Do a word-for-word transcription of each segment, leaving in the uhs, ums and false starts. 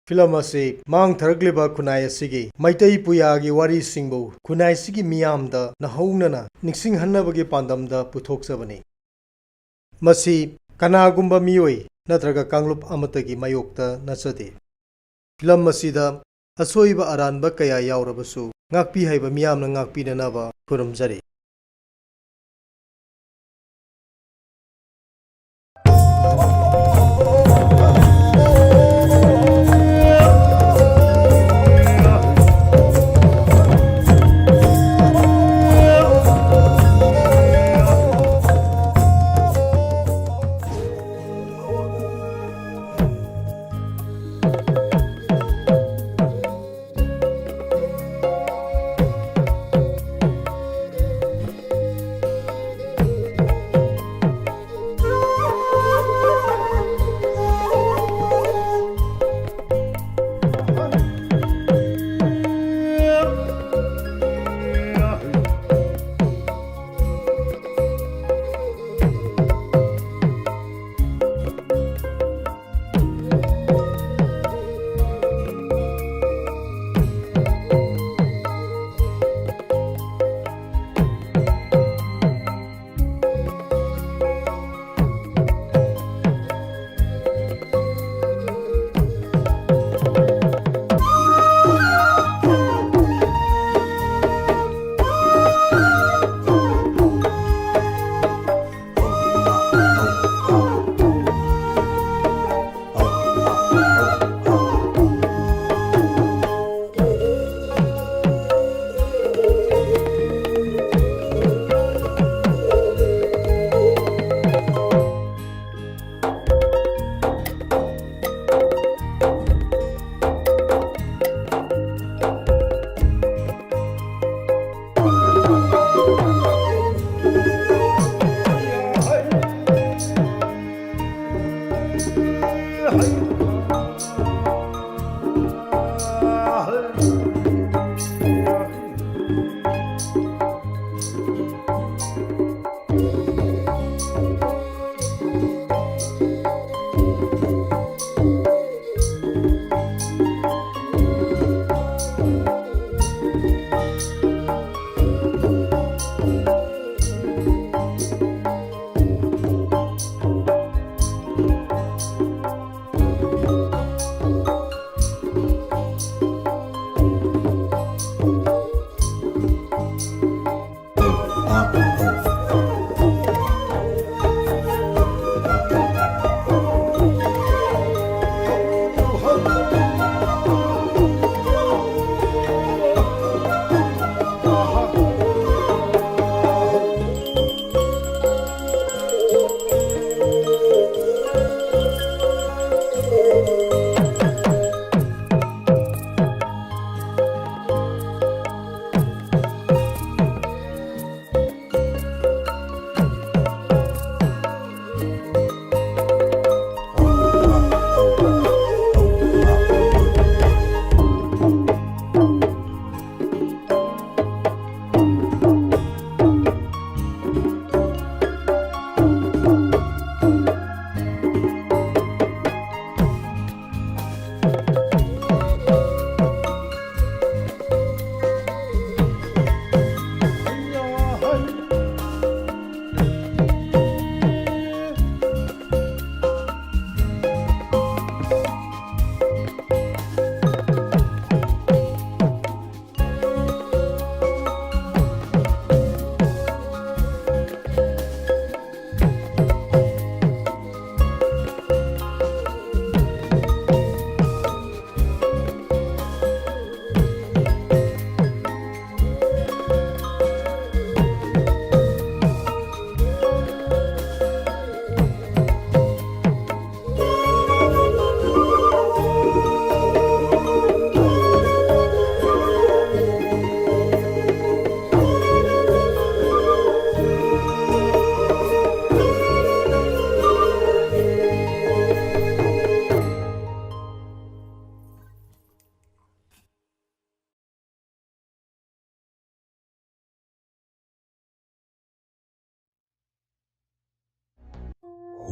Film ꯑꯁꯤ ꯃꯥꯡ ꯊꯥꯔꯛꯂꯤꯕ ꯈꯨꯟꯅꯥꯏ ꯑꯁꯤꯒꯤ ꯃꯩꯇꯩ ꯄꯨꯌꯥꯒꯤ ꯋꯥꯔꯤꯁꯤꯡꯕꯨ ꯈꯨꯟꯅꯥꯏꯁꯤꯒꯤ ꯃꯤꯌꯥꯝꯗ ꯅꯧꯍꯧꯅꯅ ꯅꯤꯡꯁꯤꯡꯍꯟꯅꯕꯒꯤ ꯄꯥꯟꯗꯝꯗ ꯄꯨꯊꯣꯛꯆꯕꯅꯤ꯫ ꯃꯁꯤ ꯀꯅꯥꯒꯨꯝꯕ ꯃꯤꯑꯣꯏ ꯅꯠꯇ꯭ꯔꯒ ꯀꯥꯡꯂꯨꯞ ꯑꯃꯠꯇꯒꯤ ꯃꯥꯌꯣꯛꯇ ꯅꯠꯆꯗꯦ꯫ ꯐꯤꯂꯝ ꯑꯁꯤꯗ ꯑꯁꯣꯏꯕ ꯑꯔꯥꯟꯕ ꯀꯌꯥ ꯌꯥꯎꯔꯕꯁꯨ, ꯉꯥꯛꯄꯤ ꯍꯩꯕ ꯃꯤꯌꯥꯝꯅ ꯉꯥꯛꯄꯤꯅꯅꯕ ꯈꯨꯔꯨꯝꯖꯔꯤ꯫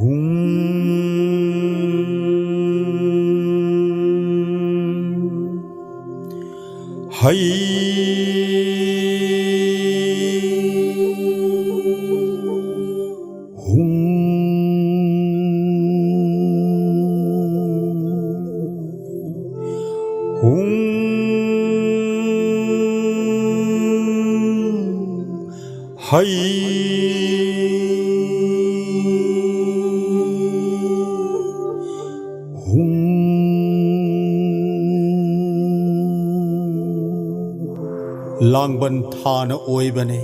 ꯍꯨꯝ꯫ ꯍꯩ꯫ ꯍꯨꯝ꯫ ꯍꯨꯝ꯫ ꯍꯩ꯫ ꯍꯨꯝ꯫ ꯂꯥꯡꯕꯟ ꯊꯥꯅ ꯑꯣꯏꯕꯅꯦ,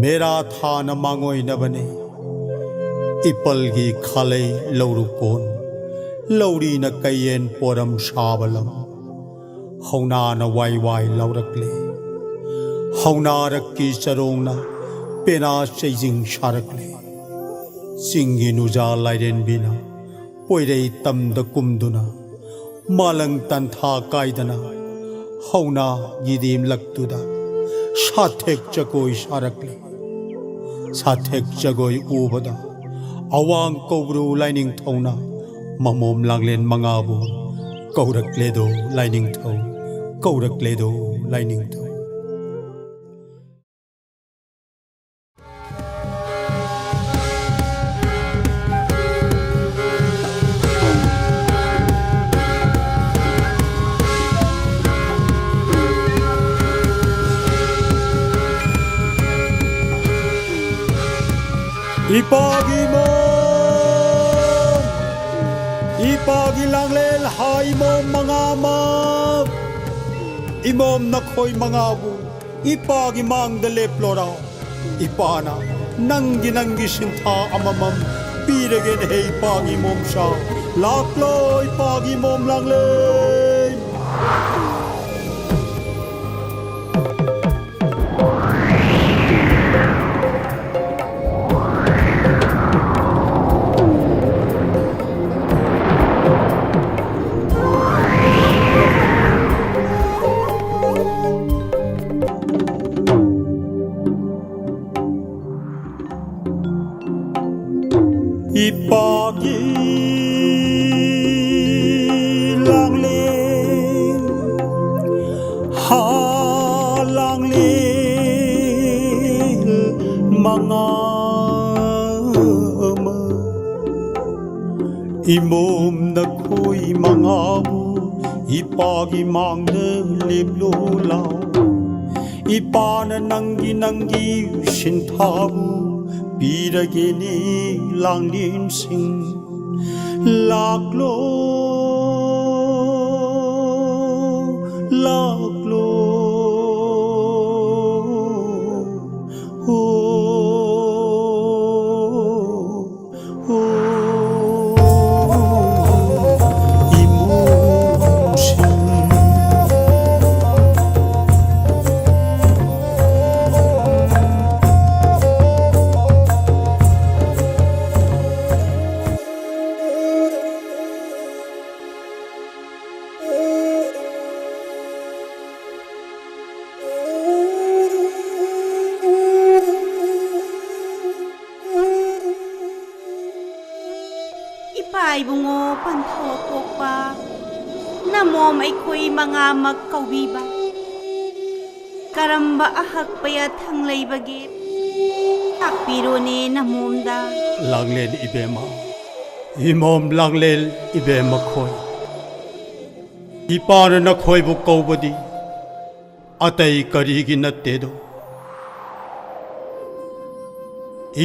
ꯃꯦꯔꯥ ꯊꯥꯅ ꯃꯥꯡꯑꯣꯏꯅꯕꯅꯦ꯫ ꯏꯄꯜꯒꯤ ꯈꯥꯂꯩ ꯂꯧꯔꯨꯀꯣꯟ, ꯂꯧꯔꯤꯅ ꯀꯩꯌꯦꯟ ꯄꯣꯔꯝ ꯁꯥꯕ ꯂꯝ꯫ ꯍꯧꯅꯥꯅ ꯋꯥꯏ ꯋꯥꯏ ꯂꯥꯎꯔꯛꯂꯦ꯫ ꯍꯧꯅꯥꯔꯛꯀꯤ ꯆꯔꯣꯡꯅ ꯄꯦꯅꯥ ꯆꯩꯖꯤꯡ ꯁꯥꯔꯛꯂꯦ꯫ ꯆꯤꯡꯒꯤ ꯅꯨꯖꯥ ꯂꯥꯏꯔꯦꯟꯕꯤꯅ ꯄꯣꯏꯔꯩ ꯇꯝꯗ ꯀꯨꯝꯗꯨꯅ, ꯃꯥꯂꯪ ꯇꯟꯊꯥ ꯀꯥꯏꯗꯅ ꯍꯧꯅꯥꯒꯤ ꯔꯦꯝꯂꯛꯇꯨꯗ ꯁꯥꯊꯦꯛ ꯖꯒꯣꯏ ꯁꯥꯔꯛꯂꯤ꯫ ꯁꯥꯊꯦꯛ ꯖꯒꯣꯏ ꯎꯕꯗ ꯑꯋꯥꯡ ꯀꯧꯕ꯭ꯔꯨ ꯂꯥꯏꯅꯤꯡꯊꯧꯅ ꯃꯃꯣꯝ ꯂꯥꯡꯂꯦꯟ ꯃꯉꯥꯕꯨ ꯀꯧꯔꯛꯂꯦꯗꯣ ꯂꯥꯏꯅꯤꯡꯊꯧ, ꯀꯧꯔꯛꯂꯦꯗꯣ ꯂꯥꯏꯅꯤꯡꯊꯧ꯫ ꯏꯄꯥꯒꯤ ꯏꯃꯣꯝ, ꯏꯄꯥꯒꯤ ꯂꯥꯡꯂꯦꯜ ꯍꯥ ꯏꯃꯣꯝ ꯃꯉꯥꯃꯛ, ꯏꯃꯣꯝ ꯅꯈꯣꯏ ꯃꯉꯥꯕꯨ ꯏꯄꯥꯒꯤ ꯃꯥꯡꯗ ꯂꯦꯞꯂꯣꯔꯥ꯫ ꯏꯄꯥꯅ ꯅꯪꯒꯤ ꯅꯪꯒꯤ ꯁꯤꯟꯊꯥ ꯑꯃꯃꯝ ꯄꯤꯔꯒꯦꯅꯦ ꯍꯦ ꯏꯄꯥꯒꯤ ꯏꯃꯣꯝꯆꯥ꯫ ꯂꯥꯛꯂꯣ ꯏꯄꯥꯒꯤ ꯏꯃꯣꯝ ꯂꯥꯡꯂꯦꯟ꯫ ꯏꯄꯥꯒꯤ ꯂꯥꯡꯂꯦꯟ, ꯍꯥ ꯂꯥꯡꯂꯦꯟ ꯃꯉꯥ ꯑꯃ, ꯏꯃꯣꯝ ꯅꯈꯣꯏ ꯃꯉꯥꯕꯨ ꯏꯄꯥꯒꯤ ꯃꯥꯡꯗ ꯂꯦꯞꯂꯣ ꯂꯥꯎ꯫ ꯏꯄꯥꯅ ꯅꯪꯒꯤ ꯅꯪꯒꯤ ꯁꯤꯟꯊꯥꯕꯨ ꯄꯤꯔꯒꯦꯅꯦ ꯂꯥꯡꯂꯦꯟꯁꯤꯡ꯫ ꯂꯥꯛꯂꯣ, ꯂꯥꯛꯂꯣ꯫ ꯑꯣ, ꯑꯣ, ꯏꯃꯣꯝꯁꯤꯡ꯫ ꯏꯄꯥ ꯏꯕꯨꯡꯉꯣ ꯄꯟꯊꯧ ꯑꯄꯣꯛꯄ, ꯅꯃꯣꯝ ꯑꯩꯈꯣꯏ ꯃꯉꯥꯃꯛ ꯀꯧꯕꯤꯕ ꯀꯔꯝꯕ ꯑꯍꯛꯄ ꯌꯥꯊꯪ ꯂꯩꯕꯒꯦ? ꯇꯥꯛꯄꯤꯔꯣꯅꯦ ꯅꯃꯣꯝꯗ꯫ ꯂꯥꯡꯂꯦꯟ ꯏꯕꯦꯝꯃ, ꯏꯃꯣꯝ ꯂꯥꯡꯂꯦꯟ ꯏꯕꯦꯝꯃ ꯈꯣꯏ, ꯏꯄꯥꯅ ꯅꯈꯣꯏꯕꯨ ꯀꯧꯕꯗꯤ ꯑꯇꯩ ꯀꯔꯤꯒꯤ ꯅꯠꯇꯦꯗꯣ?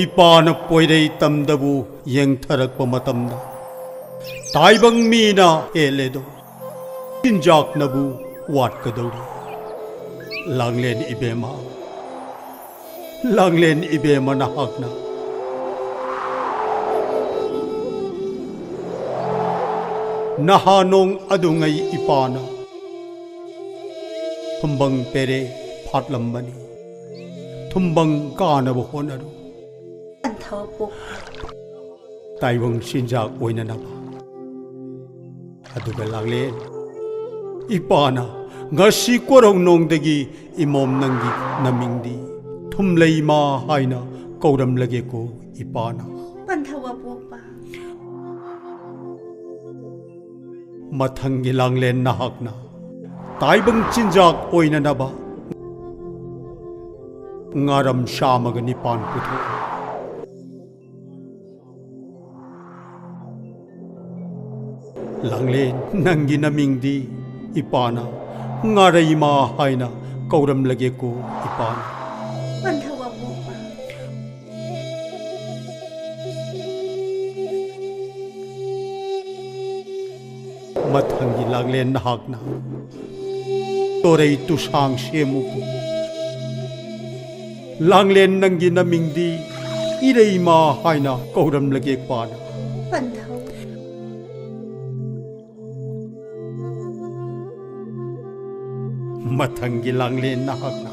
ꯏꯄꯥꯅ ꯄꯣꯏꯔꯩ ꯇꯝꯗꯕꯨ ꯌꯦꯡꯊꯔꯛꯄ ꯃꯇꯝꯗ ꯇꯥꯏꯕꯪ ꯃꯤꯅ ꯍꯦꯜꯂꯦꯗꯣ, ꯆꯤꯟꯖꯥꯛꯅꯕꯨ ꯋꯥꯠꯀꯗꯧꯔꯤ꯫ ꯂꯥꯡꯂꯦꯟ ꯏꯕꯦꯝꯃ, ꯂꯥꯡꯂꯦꯟ ꯏꯕꯦꯝꯃ ꯅꯍꯥꯛꯅ꯫ ꯅꯍꯥ ꯅꯣꯡ ꯑꯗꯨꯉꯩ ꯏꯄꯥꯅ ꯊꯨꯝꯕꯪ ꯄꯦꯔꯦ ꯐꯥꯠꯂꯝꯕꯅꯤ꯫ ꯊꯨꯝꯕꯪ ꯀꯥꯅꯕ ꯍꯣꯠꯅꯔꯨ꯫ ꯄꯟꯊꯧ ꯑꯄꯣꯛꯄ꯫ ꯇꯥꯏꯕꯪ ꯆꯤꯟꯖꯥꯛ ꯑꯣꯏꯅꯅꯕ꯫ ꯑꯗꯨꯒ ꯂꯥꯡꯂꯦꯟ, ꯏꯄꯥꯅ ꯉꯁꯤ ꯀꯣꯔꯧꯅꯣꯡꯗꯒꯤ ꯏꯃꯣꯝ ꯅꯪꯒꯤ ꯅꯃꯤꯡꯗꯤ ꯊꯨꯝꯂꯩꯃ ꯍꯥꯏꯅ ꯀꯧꯔꯝꯂꯒꯦꯀꯣ ꯏꯄꯥꯅ꯫ ꯄꯟꯊꯧ ꯑꯄꯣꯛꯄ꯫ ꯃꯊꯪꯒꯤ ꯂꯥꯡꯂꯦꯟ ꯅꯍꯥꯛꯅ ꯇꯥꯏꯕꯪ ꯆꯤꯟꯖꯥꯛ ꯑꯣꯏꯅꯅꯕ ꯉꯥꯔꯝ ꯆꯥꯝꯃꯒ ꯅꯤꯄꯥꯟ ꯄꯨꯊꯣꯛꯎ꯫ ꯂꯥꯡꯂꯦꯟ, ꯅꯪꯒꯤ ꯅꯃꯤꯡꯗꯤ ꯏꯄꯥꯅ ꯉꯥꯔꯩꯃꯥ ꯍꯥꯏꯅ ꯀꯧꯔꯝꯂꯒꯦꯀꯣ ꯏꯄꯥꯅ꯫ ꯄꯟꯊꯧ ꯑꯃꯨꯛ꯫ ꯃꯊꯪꯒꯤ ꯂꯥꯡꯂꯦꯟ ꯅꯍꯥꯛꯅ ꯇꯣꯔꯩ ꯇꯨꯁꯥꯡ ꯁꯦꯝꯃꯨꯀꯣ꯫ ꯂꯥꯡꯂꯦꯟ, ꯅꯪꯒꯤ ꯅꯃꯤꯡꯗꯤ ꯏꯔꯩꯃꯥ ꯍꯥꯏꯅ ꯀꯧꯔꯝꯂꯒꯦ ꯄꯥꯅ꯫ ꯄꯟꯊꯧ꯫ ꯃꯊꯪꯒꯤ ꯂꯥꯡꯂꯦꯟ ꯅꯍꯥꯛꯅ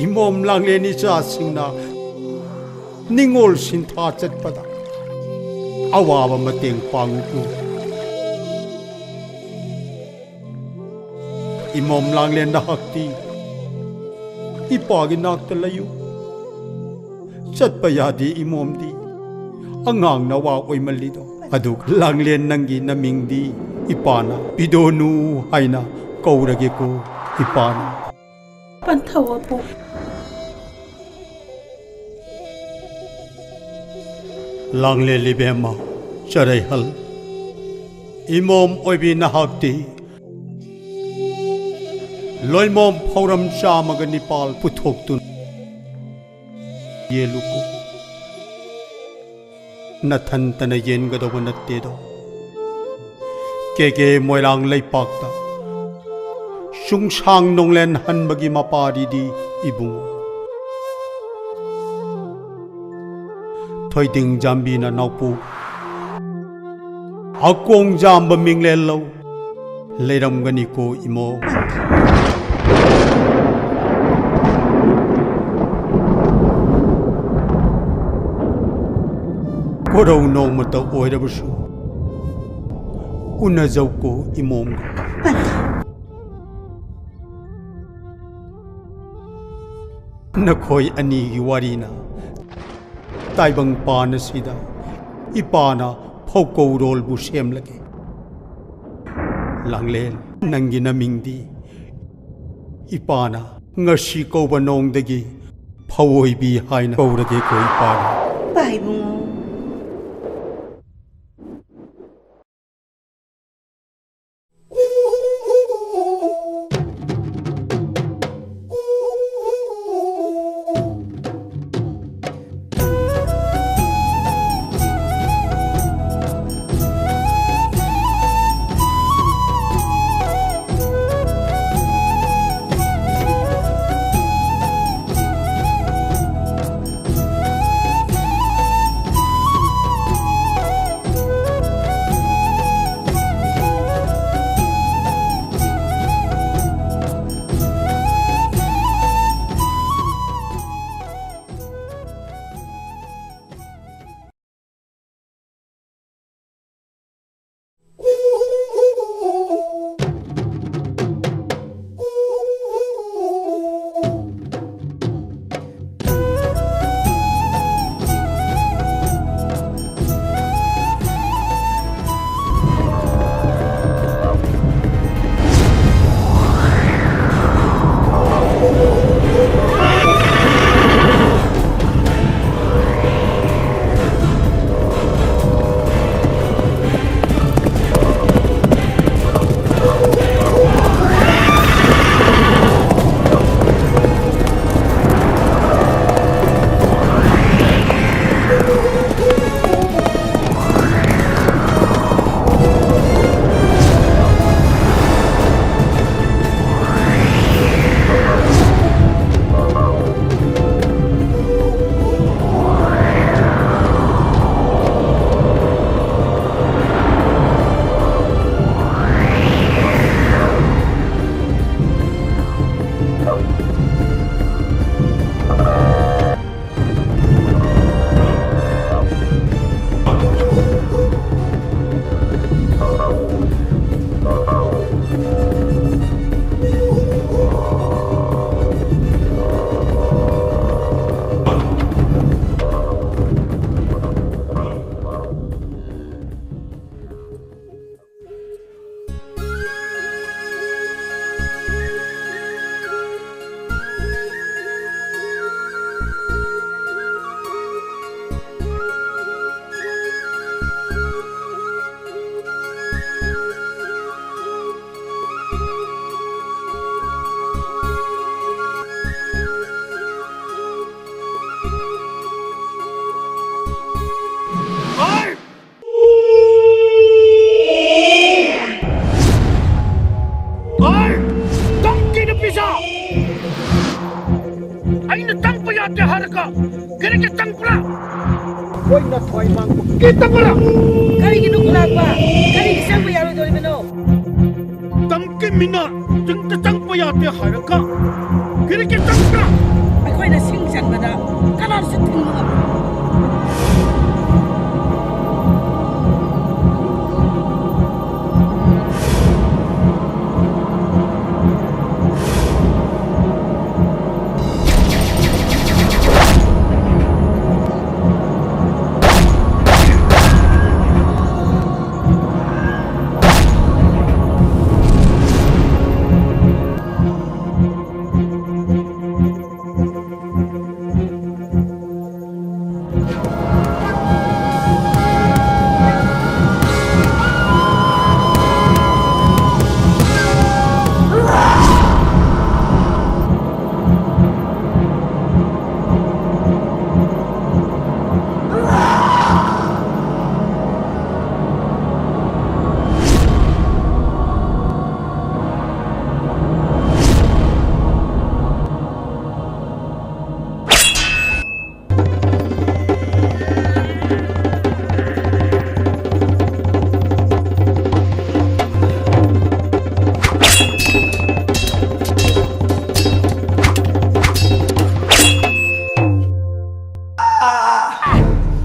ꯏꯃꯣꯝ ꯂꯥꯡꯂꯦꯟ ꯏꯆꯥꯁꯤꯡꯅ ꯅꯤꯡꯉꯣꯜ ꯁꯤꯟꯊꯥ ꯆꯠꯄꯗ ꯑꯋꯥꯕ ꯃꯇꯦꯡ ꯄꯥꯡꯉꯨꯀꯣ꯫ ꯏꯃꯣꯝ ꯂꯥꯡꯂꯦꯟ ꯅꯍꯥꯛꯇꯤ ꯏꯄꯥꯒꯤ ꯅꯥꯛꯇ ꯂꯩꯌꯨ꯫ ꯆꯠꯄ ꯌꯥꯗꯦ ꯏꯃꯣꯝꯗꯤ꯫ ꯑꯉꯥꯡ ꯅꯋꯥ ꯑꯣꯏꯃꯜꯂꯤꯗꯣ꯫ ꯑꯗꯨꯒ ꯂꯥꯡꯂꯦꯟ, ꯅꯪꯒꯤ ꯅꯃꯤꯡꯗꯤ ꯏꯄꯥꯅ ꯄꯤꯗꯣꯅꯨ ꯍꯥꯏꯅ ꯀꯧꯔꯒꯦꯀꯣ ꯏꯄꯥꯅ꯫ ꯄꯟꯊꯧ ꯑꯕꯣꯛ꯫ ꯂꯥꯡꯂꯦꯟ ꯏꯕꯦꯝꯃ ꯆꯔꯩꯍꯜ, ꯏꯃꯣꯝ ꯑꯣꯏꯕꯤ ꯅꯍꯥꯛꯇꯤ ꯂꯣꯏꯃꯣꯝ ꯐꯧꯔꯝ ꯆꯥꯝꯃꯒ ꯅꯤꯄꯥꯜ ꯄꯨꯊꯣꯛꯇꯨꯅ ꯌꯦꯜꯂꯨꯀꯣ꯫ ꯅꯊꯟꯇꯅ ꯌꯦꯟꯒꯗꯧꯕ ꯅꯠꯇꯦꯗꯣ꯫ ꯀꯦꯀꯦ ꯃꯣꯏꯔꯥꯡ ꯂꯩꯄꯥꯛꯇ ꯆꯨꯡꯁꯥꯡ ꯅꯣꯡꯂꯦꯟ ꯍꯟꯕꯒꯤ ꯃꯄꯥꯔꯤꯗꯤ ꯏꯕꯨꯡꯉꯣ꯫ ꯊꯣꯏꯗꯤꯡ ꯖꯥꯝꯕꯤꯅ ꯅꯥꯎꯄꯨ ꯑꯀꯣꯡ ꯖꯥꯝꯕ ꯃꯤꯡꯂꯦꯜ ꯂꯧ ꯂꯩꯔꯝꯒꯅꯤꯀꯣ ꯏꯃꯣ꯫ ꯀꯣꯔꯧ ꯅꯣꯡꯃꯇ ꯑꯣꯏꯔꯕꯁꯨ ꯎꯅꯖꯧꯀꯣ ꯏꯃꯣꯝꯒ꯫ ꯅꯈꯣꯏ ꯑꯅꯤꯒꯤ ꯋꯥꯔꯤꯅ ꯇꯥꯏꯕꯪ ꯄꯥꯟ ꯑꯁꯤꯗ ꯏꯄꯥꯅ ꯐꯧꯀꯧꯔꯣꯜꯕꯨ ꯁꯦꯝꯂꯒꯦ꯫ ꯂꯥꯡꯂꯦꯟ, ꯅꯪꯒꯤ ꯅꯃꯤꯡꯗꯤ? ꯏꯄꯥꯅ ꯉꯁꯤ ꯀꯧꯕ ꯅꯣꯡꯗꯒꯤ ꯐꯧꯑꯣꯏꯕꯤ ꯍꯥꯏꯅ ꯀꯧꯔꯒꯦꯀꯣ ꯏꯄꯥꯅ꯫ ꯄꯥꯏꯕꯨꯡꯉꯣ꯫ ꯅꯠꯇꯦ ꯍꯥꯏꯔꯒ ꯀꯔꯤꯒꯤ ꯆꯪꯕ꯭ꯔꯥ? ꯑꯩꯈꯣꯏꯅ ꯊꯋꯥꯏ ꯃꯥꯡꯕ ꯀꯤꯗꯕ꯭ꯔꯥ? ꯀꯔꯤꯒꯤꯅꯣ ꯈꯨꯂꯥꯛꯄ? ꯀꯔꯤꯒꯤ ꯆꯪꯕ ꯌꯥꯔꯣꯏꯗꯧꯔꯤꯕꯅꯣ? ꯇꯝꯒꯤ ꯃꯤꯅ ꯆꯤꯡꯗ ꯆꯪꯕ ꯌꯥꯗꯦ ꯍꯥꯏꯔꯒ ꯀꯔꯤꯒꯤ ꯆꯪꯕ꯭ꯔꯥ? ꯑꯩꯈꯣꯏꯅ ꯁꯤꯡ ꯆꯟꯕꯗ ꯀꯅꯥꯁꯨ ꯊꯤꯡꯕ ꯉꯝꯗꯦ꯫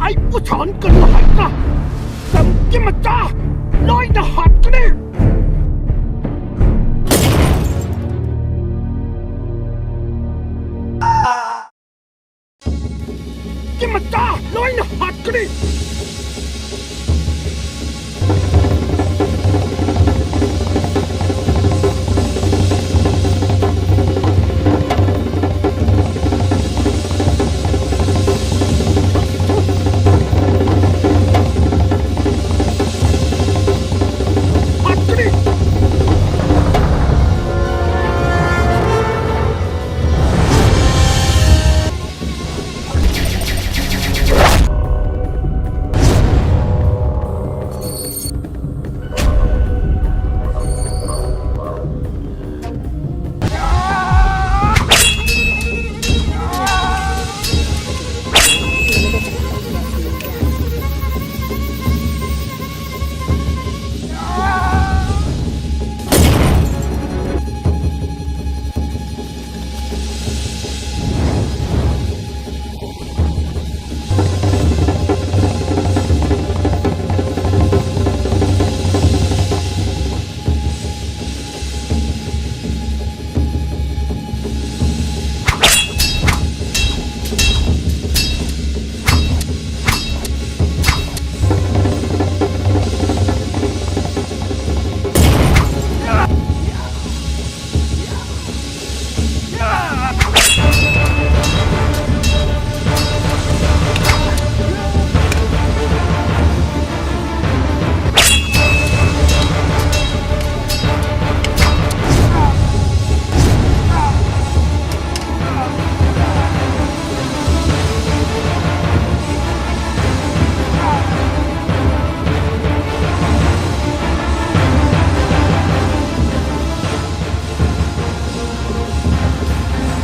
ꯑꯩꯕꯨ ꯁꯥꯎꯍꯟꯒꯅꯨ ꯍꯥꯏꯕ꯫ ꯇꯝꯒꯤ ꯃꯆꯥ ꯂꯣꯏꯅ ꯍꯥꯠꯀꯅꯤ꯫ ꯀꯤ ꯃꯆꯥ ꯂꯣꯏꯅ ꯍꯥꯠꯀꯅꯤ꯫ ꯍꯥꯠꯀꯅꯤ꯫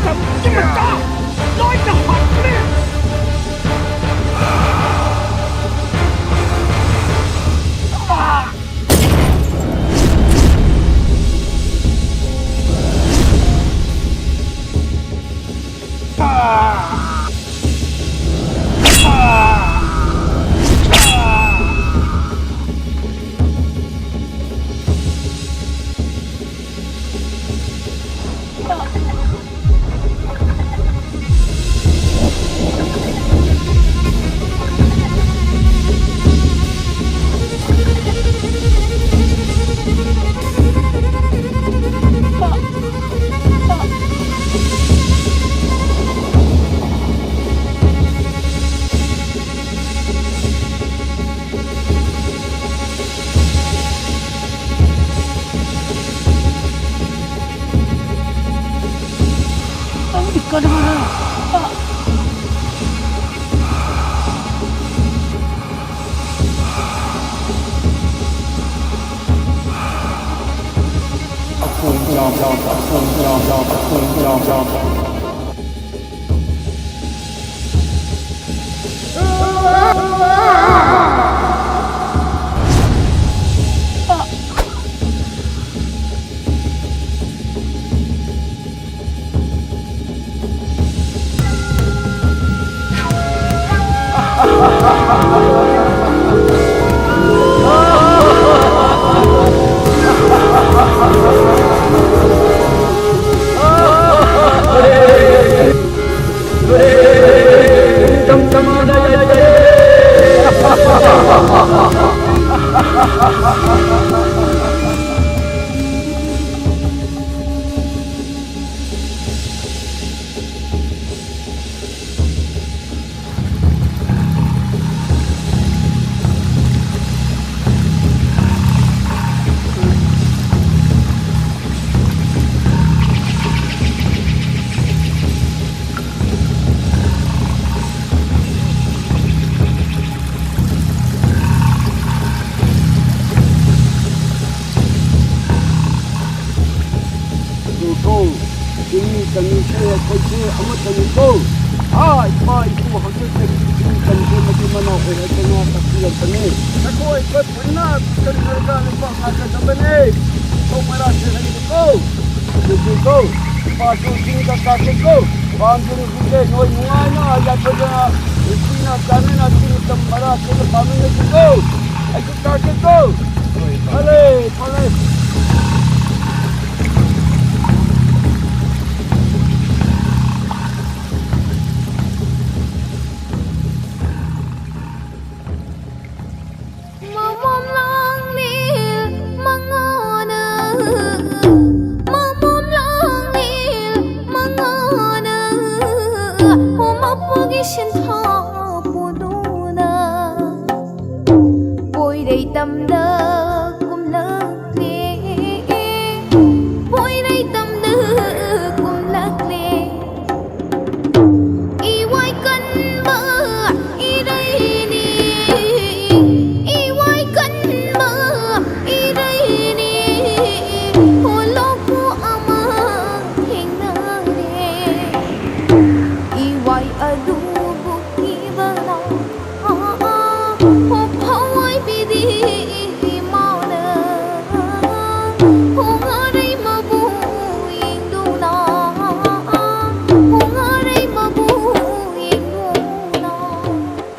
ꯇꯞꯀꯤ ꯃꯆꯥ ꯂꯣꯏꯅ ꯍꯥꯠꯈ꯭ꯔꯦ꯫ ꯅꯪꯗꯤ ꯀꯅꯥꯅꯣ? ꯆꯤꯡꯃꯤ ꯇꯝꯃꯤꯁꯦ ꯑꯩꯈꯣꯏꯁꯨ ꯑꯃꯠꯇꯅꯤꯀꯣ꯫ ꯑꯥ, ꯏꯄꯥ ꯏꯄꯨ ꯍꯥꯛꯇꯛꯇꯒꯤ ꯆꯤꯡ ꯇꯝꯁꯦ ꯃꯆꯤꯟ ꯃꯅꯥꯎ ꯑꯣꯏꯔꯛꯇꯅ ꯇꯥꯛꯄꯤꯔꯛꯄꯅꯦ꯫ ꯑꯩꯈꯣꯏ ꯑꯩꯈꯣꯏ ꯄꯨꯟꯅ ꯀꯟꯅꯔꯒ ꯂꯩꯕꯥꯛ ꯉꯥꯛꯀꯗꯕꯅꯦ꯫ ꯏꯊꯧ ꯃꯔꯥꯁꯦ ꯂꯩꯔꯦꯀꯣ꯫ ꯑꯗꯨꯗꯤꯀꯣ, ꯏꯄꯥꯁꯨ ꯆꯤꯡꯗ ꯀꯥꯈꯠꯀꯣ꯫ ꯄꯥꯝꯁꯨ ꯅꯨꯄꯤꯁꯦ ꯅꯣꯏ ꯅꯨꯡꯉꯥꯏꯅ ꯌꯥꯏꯐꯗꯅ ꯅꯨꯡꯁꯤꯅ ꯆꯥꯟꯅꯅ ꯆꯤꯡ ꯇꯝ ꯃꯔꯥꯁꯦ ꯄꯥꯝꯃꯤꯟꯅꯁꯤꯀꯣ꯫ ꯑꯩꯁꯨ ꯀꯥꯈꯠꯀꯣ꯫ ꯐꯔꯦ, ꯐꯔꯦ꯫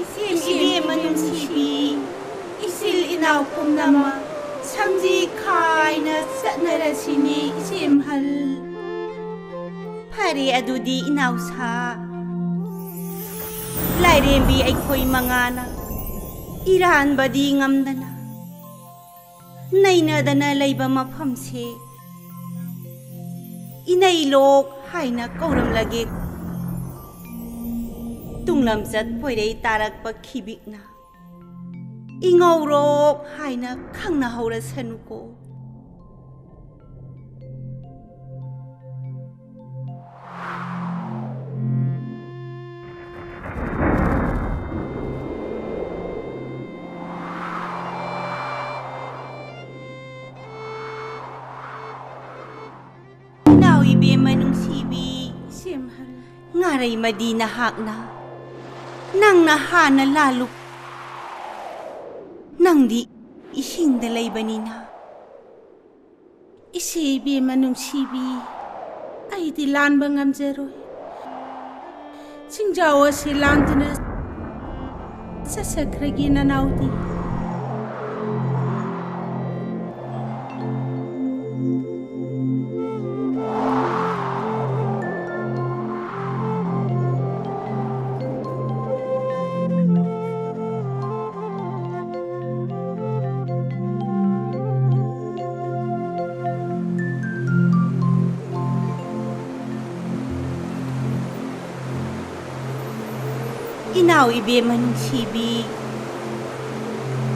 ꯏꯆꯦꯝ ꯏꯕꯦꯝꯃ ꯅꯨꯡꯁꯤꯕꯤ, ꯏꯆꯤꯜ ꯏꯅꯥꯎ ꯄꯨꯝꯅꯃꯛ ꯁꯝꯖꯤ ꯈꯥꯏꯅ ꯆꯠꯅꯔꯁꯤꯅꯦ ꯏꯆꯦꯝꯍꯜ꯫ ꯐꯔꯦ ꯑꯗꯨꯗꯤ ꯏꯅꯥꯎꯁꯥ, ꯂꯥꯏꯔꯦꯝꯕꯤ ꯑꯩꯈꯣꯏ ꯃꯉꯥꯅ ꯏꯔꯥꯟꯕꯗꯤ ꯉꯝꯗꯅ ꯅꯩꯅꯗꯅ ꯂꯩꯕ ꯃꯐꯝꯁꯦ ꯏꯅꯩꯂꯣꯛ ꯍꯥꯏꯅ ꯀꯧꯔꯝꯂꯒꯦ꯫ ꯇꯨꯡꯂꯝꯆꯠ ꯄꯣꯏꯔꯩ ꯇꯥꯔꯛꯄ ꯈꯤꯕꯤꯛꯅ ꯏꯉꯧꯔꯣꯛ ꯍꯥꯏꯅ ꯈꯪꯅꯍꯧꯔꯁꯅꯨꯀꯣ꯫ ꯏꯅꯥꯎ ꯏꯕꯦꯝꯃ ꯅꯨꯡꯁꯤ ꯉꯥꯔꯩꯃꯗꯤ ꯅꯍꯥꯛꯅ, ꯅꯪꯅ ꯍꯥꯟꯅ ꯂꯥꯜꯂꯨ꯫ ꯅꯪꯗꯤ ꯏꯁꯤꯡꯗ ꯂꯩꯕꯅꯤꯅ꯫ ꯏꯆꯦ ꯏꯕꯦꯝꯃ ꯅꯨꯡꯁꯤꯕꯤ, ꯑꯩꯗꯤ ꯂꯥꯟꯕ ꯉꯝꯖꯔꯣꯏ꯫ ꯆꯤꯡꯖꯥꯎ ꯑꯁꯤ ꯂꯥꯟꯗꯨꯅ ꯆꯠꯆꯈ꯭ꯔꯒꯦ ꯅꯅꯥꯎꯗꯤ꯫ ꯏꯅꯥꯎ ꯏꯕꯦꯝꯃ ꯅꯨꯡꯁꯤꯕꯤ,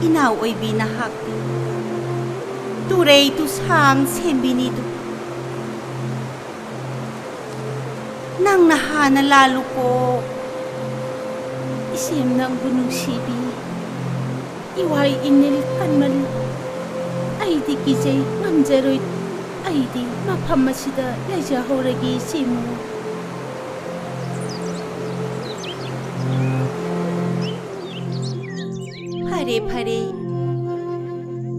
ꯏꯅꯥꯎ ꯑꯣꯏꯕꯤ ꯅꯍꯥꯛꯇꯤ ꯇꯨꯔꯩ ꯇꯨꯁꯥꯡ ꯁꯦꯝꯕꯤꯅꯤꯗꯨ꯫ ꯅꯪꯅ ꯍꯥꯟꯅ ꯂꯥꯜꯂꯨꯀꯣ꯫ ꯏꯆꯦꯝ ꯅꯪꯕꯨ ꯅꯨꯡꯁꯤꯕꯤ꯫ ꯏꯋꯥꯏ ꯏꯅꯤꯜ ꯀꯟꯃꯜꯂꯤ꯫ ꯑꯩꯗꯤ ꯀꯤꯖꯩ, ꯉꯝꯖꯔꯣꯏ꯫ ꯑꯩꯗꯤ ꯃꯐꯝ ꯑꯁꯤꯗ ꯂꯩꯖꯍꯧꯔꯒꯦ, ꯏꯆꯦꯃꯨ꯫ ꯐꯔꯦ, ꯐꯔꯦ꯫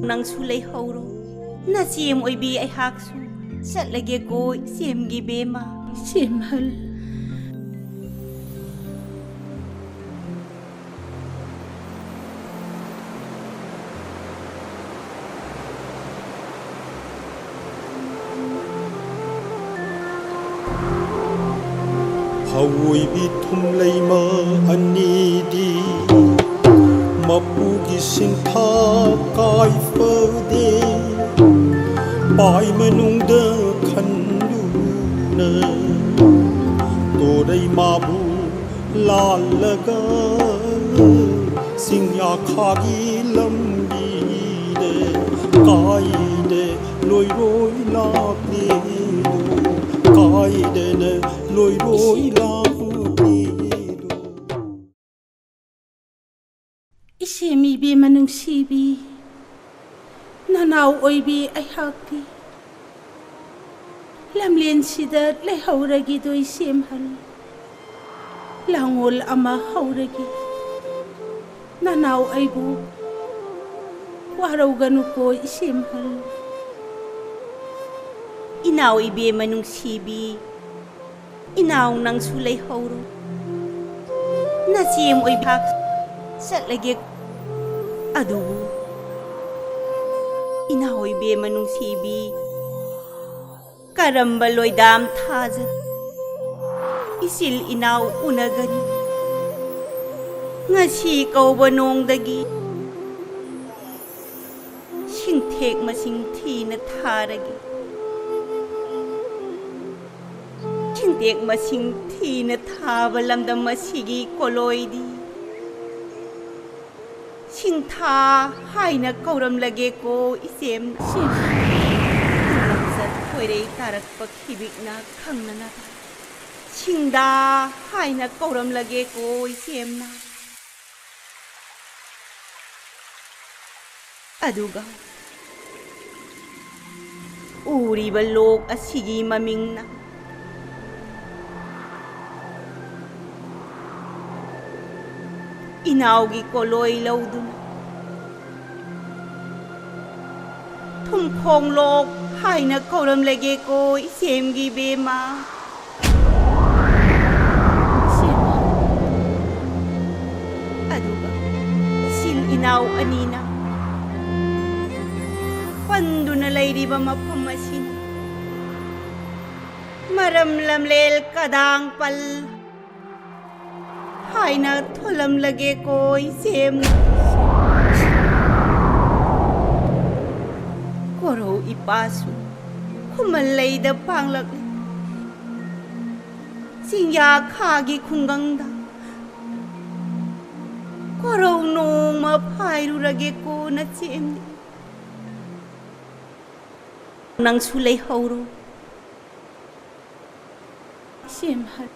ꯅꯪꯁꯨ ꯂꯩꯍꯧꯔꯣ꯫ ꯅꯆꯦꯝ ꯑꯣꯏꯕꯤ ꯑꯩꯍꯥꯛꯁꯨ ꯆꯠꯂꯒꯦꯀꯣ, ꯏꯆꯦꯝꯒꯤ ꯕꯦꯝꯃ꯫ ꯏꯆꯦꯝꯍꯜ꯫ ꯍꯧꯑꯣꯏꯕꯤ ꯊꯨꯝꯂꯩꯃ ꯑꯅꯤꯗꯤ ꯃꯄꯨꯒꯤ ꯁꯤꯟꯊꯥ ꯀꯥꯏꯐꯗꯦ꯫ ꯄꯥꯏ ꯃꯅꯨꯡꯗ ꯈꯟꯗꯨꯅ ꯇꯣꯔꯩꯃꯥꯕꯨ ꯂꯥꯜꯂꯒ ꯆꯤꯡꯌꯥꯈꯥꯒꯤ ꯂꯝꯕꯤꯗ ꯀꯥꯏꯗ ꯂꯣꯏꯔꯣꯏ ꯂꯥꯛꯂꯤꯗꯨ, ꯀꯥꯏꯗꯅ ꯂꯣꯏꯔꯣꯏ ꯂꯥꯛꯂꯤꯗꯨ꯫ ꯏꯆꯦꯝ ꯏꯕꯦꯝꯃ ꯅꯨꯡꯁꯤꯕꯤ, ꯅꯅꯥꯎ ꯑꯣꯏꯕꯤ ꯑꯩꯍꯥꯛꯇꯤ ꯂꯝꯂꯦꯟꯁꯤꯗ ꯂꯩꯍꯧꯔꯒꯦꯗꯣ ꯏꯆꯦꯝꯍꯜ꯫ ꯂꯥꯡꯑꯣꯜ ꯑꯃ ꯍꯧꯔꯒꯦ꯫ ꯅꯅꯥꯎ ꯑꯩꯕꯨ ꯋꯥꯔꯧꯒꯅꯨꯀꯣ ꯏꯆꯦꯝꯍꯜ꯫ ꯏꯅꯥꯎ ꯏꯕꯦꯝꯃ ꯅꯨꯡꯁꯤꯕꯤ, ꯏꯅꯥꯎ ꯅꯪꯁꯨ ꯂꯩꯍꯧꯔꯣ꯫ ꯅꯆꯦꯝ ꯑꯣꯏꯕ ꯆꯠꯂꯒꯦ꯫ ꯑꯗꯨꯕꯨ ꯏꯅꯥꯎ ꯏꯕꯦꯝꯃ ꯅꯨꯡꯁꯤꯕꯤ, ꯀꯔꯝꯕ ꯂꯣꯏꯗꯥꯝ ꯊꯥꯖ ꯏꯆꯤꯜ ꯏꯅꯥꯎ ꯎꯅꯒꯅꯤ? ꯉꯁꯤ ꯀꯧꯕ ꯅꯣꯡꯗꯒꯤ ꯁꯤꯡꯊꯦꯛ ꯃꯁꯤꯡ ꯊꯤꯅ ꯊꯥꯔꯒꯦ꯫ ꯁꯤꯡꯊꯦꯛ ꯃꯁꯤꯡ ꯊꯤꯅ ꯊꯥꯕ ꯂꯝꯗꯝ ꯑꯁꯤꯒꯤ ꯀꯣꯂꯣꯏꯗꯤ ꯁꯤꯡꯊꯥ ꯍꯥꯏꯅ ꯀꯧꯔꯝꯂꯒꯦꯀꯣ ꯏꯆꯦꯝ꯫ ꯁꯤ ꯂꯝꯆꯠ ꯈꯣꯏꯔꯩ ꯇꯥꯔꯛꯄ ꯈꯤꯕꯤꯛꯅ ꯈꯪꯅꯅꯕ ꯁꯤꯡꯗꯥ ꯍꯥꯏꯅ ꯀꯧꯔꯝꯂꯒꯦꯀꯣ ꯏꯆꯦꯝꯅ꯫ ꯑꯗꯨꯒ ꯎꯔꯤꯕ ꯂꯣꯛ ꯑꯁꯤꯒꯤ ꯃꯃꯤꯡꯅ ꯏꯅꯥꯎꯒꯤ ꯀꯣꯂꯣꯏ ꯂꯧꯗꯨꯅ ꯊꯨꯝꯈꯣꯡ ꯂꯣꯛ ꯍꯥꯏꯅ ꯀꯧꯔꯝꯂꯒꯦꯀꯣ ꯏꯆꯦꯝꯒꯤ ꯕꯦꯝꯃ꯫ ꯏꯆꯦꯝꯃ꯫ ꯑꯗꯨꯒ ꯏꯆꯤꯜ ꯏꯅꯥꯎ ꯑꯅꯤꯅ ꯄꯟꯗꯨꯅ ꯂꯩꯔꯤꯕ ꯃꯐꯝ ꯑꯁꯤꯅ ꯃꯔꯝ ꯂꯝꯂꯦꯜ ꯀꯗꯥꯡꯄꯜ ꯍꯥꯏꯅ ꯊꯣꯜꯂꯝꯂꯒꯦꯀꯣ ꯏꯆꯦꯝ꯫ ꯀꯣꯔꯧ ꯏꯄꯥꯁꯨ ꯈꯨꯃꯟ ꯂꯩꯗ ꯄꯥꯡꯂꯛꯂꯤ꯫ ꯆꯤꯡꯌꯥ ꯈꯥꯒꯤ ꯈꯨꯡꯒꯪꯗ ꯀꯣꯔꯧ ꯅꯣꯡꯃ ꯐꯥꯏꯔꯨꯔꯒꯦꯀꯣ ꯅꯆꯦꯝꯅꯤ꯫ ꯅꯪꯁꯨ ꯂꯩꯍꯧꯔꯣ꯫ ꯏꯆꯦꯝꯍꯜ꯫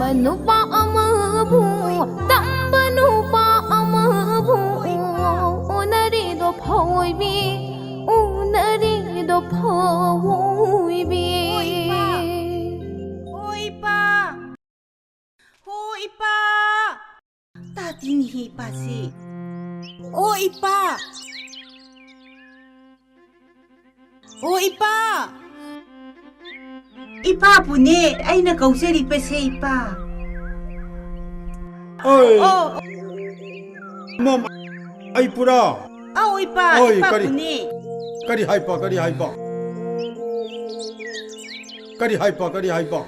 ꯅꯨꯄꯥ ꯑꯃꯕꯨ, ꯇꯝꯕ ꯅꯨꯄꯥ ꯑꯃꯕꯨ ꯎꯅꯔꯤꯗꯣ ꯐꯥꯎꯏꯕꯤ, ꯎꯅꯔꯤꯗꯣ ꯐꯥꯎꯏꯕꯤ꯫ ꯍꯣ ꯏꯄꯥ, ꯍꯣ ꯏꯄꯥ, ꯍꯣ ꯏꯄꯥ꯫ ꯇꯥꯇꯤꯅꯤꯍꯤ ꯏꯄꯥꯁꯤ꯫ ꯑꯣ ꯏꯄꯥ꯫ ꯑꯣ, ꯏꯄꯥ! ꯏꯄꯥꯕꯨꯅꯦ ꯑꯩꯅ ꯀꯧꯖꯔꯤꯕꯁꯦ, ꯏꯄꯥ꯫ ꯑꯣꯏ! ꯑꯣ! ꯃꯝ, ꯑꯩ ꯄꯨꯔꯥ! ꯑꯧ, ꯏꯄꯥ, ꯑꯣꯏ, ꯀꯔꯤ? ꯏꯄꯥꯕꯨꯅꯦ꯫ ꯀꯔꯤ ꯍꯥꯏꯕ, ꯀꯔꯤ ꯍꯥꯏꯕ? ꯀꯔꯤ ꯍꯥꯏꯕ, ꯀꯔꯤ ꯍꯥꯏꯕ?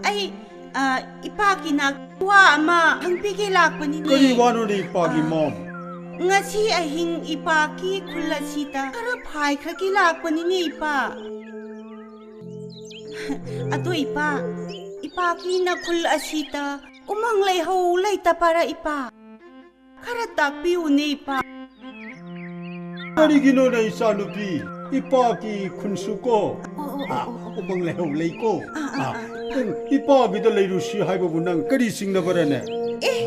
ꯑꯩ ꯑ, ꯏꯄꯥꯒꯤ ꯅꯥꯛ ꯋꯥ ꯑꯃ ꯍꯪꯕꯤꯒꯦ ꯂꯥꯛꯄꯅꯤꯅꯦ꯫ ꯀꯔꯤ ꯋꯥꯅꯣꯅꯦ ꯏꯄꯥꯒꯤ ꯑ, ꯃꯣꯝ? ꯉꯁꯤ ꯑꯍꯤꯡ ꯏꯄꯥꯒꯤ ꯈꯨꯜ ꯑꯁꯤꯗ ꯈꯔ ꯐꯥꯏꯈ꯭ꯔꯒꯦ ꯂꯥꯛꯄꯅꯤꯅꯦ, ꯏꯄꯥ꯫ ꯑꯗꯣ ꯏꯄꯥ, ꯏꯄꯥꯒꯤ ꯅꯈꯨꯜ ꯑꯁꯤꯗ ꯎꯃꯪ ꯂꯩꯍꯧ ꯂꯩꯇꯕꯔꯥ, ꯏꯄꯥ? ꯈꯔ ꯇꯥꯛꯄꯤꯌꯨꯅꯦ, ꯏꯄꯥ꯫ ꯀꯔꯤꯒꯤꯅꯣꯅꯦ, ꯏꯆꯥꯅꯨꯄꯤ? ꯏꯄꯥꯒꯤ ꯈꯨꯟꯁꯨ ꯀꯣ, ꯑꯣ, ꯑꯣ, ꯑꯣ, ꯑꯥ, ꯑꯣ, ꯑꯣ꯫ ꯎꯃꯪ ꯂꯩꯍꯧ ꯂꯩꯀꯣ꯫ ꯑꯥ, ꯑꯥ, ꯑꯥ, ꯑꯥ, ꯏꯄꯥ꯫ ꯎꯝ, ꯏꯄꯥꯒꯤꯗ ꯂꯩꯔꯨꯁꯤ ꯍꯥꯏꯕꯕꯨ ꯅꯪ ꯀꯔꯤ ꯆꯤꯡꯅꯕꯔꯅꯦ? ꯑꯦ,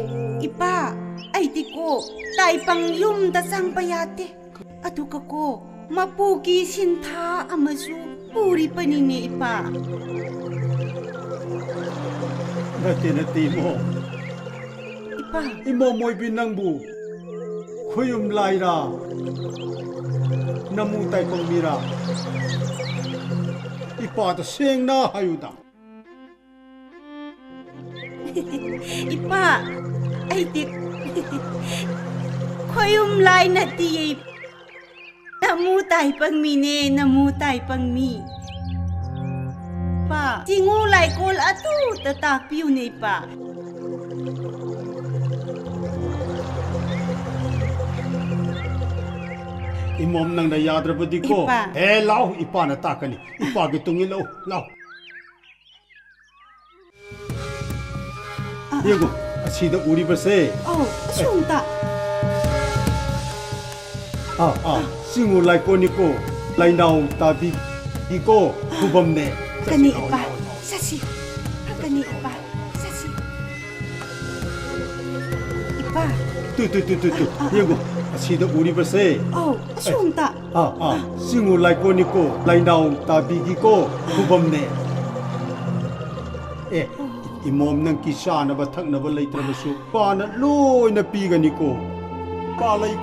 ꯏꯄꯥ, ꯑꯩꯗꯤꯀꯣ ꯇꯥꯏꯕꯪ ꯌꯨꯝꯗ ꯆꯪꯕ ꯌꯥꯗꯦ꯫ ꯑꯗꯨꯒꯀꯣ, ꯃꯄꯨꯒꯤ ꯁꯤꯟꯊꯥ ꯑꯃꯁꯨ ꯄꯨꯔꯤꯕꯅꯤꯅꯦ, ꯏꯄꯥ꯫ ꯅꯠꯇꯦ, ꯅꯠꯇꯦ, ꯏꯃꯣꯝ꯫ ꯏꯄꯥ꯫ ꯏꯃꯣꯝ ꯑꯣꯏꯕꯤ ꯅꯪꯕꯨ ꯈꯣꯌꯨꯝ ꯂꯥꯏꯔꯥ? ꯅꯃꯨ ꯇꯥꯏꯄꯪ ꯃꯤꯔꯥ? ꯏꯄꯥꯗ ꯁꯦꯡꯅ ꯍꯥꯏꯌꯨꯗ꯫ ꯏꯄꯥ, ꯑꯩꯗꯤ ꯈꯣꯌꯨꯝ ꯂꯥꯏ ꯅꯠꯇꯤꯌꯦ꯫ ꯅꯃꯨ ꯇꯥꯏꯄꯪ ꯃꯤꯅꯦ, ꯅꯃꯨ ꯇꯥꯏꯄꯪ ꯃꯤ꯫ ꯏꯄꯥ, ꯆꯤꯡꯉꯨ ꯂꯥꯏꯀꯣꯜ ꯑꯗꯨꯗ ꯇꯥꯛꯄꯤꯌꯨꯅꯦ, ꯏꯄꯥ꯫ ꯏꯃꯣꯝ, ꯅꯪꯅ ꯌꯥꯗ꯭ꯔꯕꯗꯤꯀꯣ꯫ ꯏꯄꯥ꯫ ꯍꯦ, ꯂꯥꯎ, ꯏꯄꯥꯅ ꯇꯥꯛꯀꯅꯤ꯫ ꯏꯄꯥꯒꯤ ꯇꯨꯡ ꯏꯜꯂꯛꯎ, ꯂꯥꯎ꯫ ꯑ, ꯑ꯫ ꯌꯦꯡꯉꯨ, ꯑꯁꯤꯗ ꯎꯔꯤꯕꯁꯦ꯫ ꯑꯧ, ꯑꯁꯣꯝꯗ꯫ ꯑꯥ, ꯑꯥ, ꯆꯤꯡꯉꯨ ꯂꯥꯏꯀꯣꯟꯅꯤꯀꯣ, ꯂꯥꯏꯅꯥꯎ ꯇꯥꯕꯤꯒꯤꯀꯣ, ꯑꯥ, ꯈꯨꯕꯝꯅꯦ꯫ ꯀꯅꯤ ꯆꯠꯁꯤ, ꯂꯥꯎ, ꯏꯄꯥ, ꯂꯥꯎ, ꯂꯥꯎ꯫ ꯆꯠꯁꯤ꯫ ꯀꯅꯤ ꯏꯄꯥ꯫ Two, two, two, two, two. ꯌꯦꯡꯉꯨ, ꯑꯁꯤꯗ ꯎꯔꯤꯕꯁꯦ꯫ ꯑꯧ, ꯑꯁꯣꯝꯗ꯫ ꯑꯥ, ꯑꯥ, ꯁꯤꯡꯉꯨ ꯂꯥꯏꯀꯣꯟꯅꯤꯀꯣ, ꯂꯥꯏꯅꯥꯎ ꯇꯥꯕꯤꯒꯤꯀꯣ, ꯈꯨꯕꯝꯅꯦ꯫ ꯑꯦ, ꯏꯃꯣꯝ ꯅꯪꯒꯤ ꯆꯥꯅꯕ ꯊꯛꯅꯕ ꯂꯩꯇ꯭ꯔꯕꯁꯨ, ꯏꯄꯥꯅ ꯂꯣꯏꯅ ꯄꯤꯒꯅꯤꯀꯣ꯫ ꯏꯄꯥ ꯂꯩ-,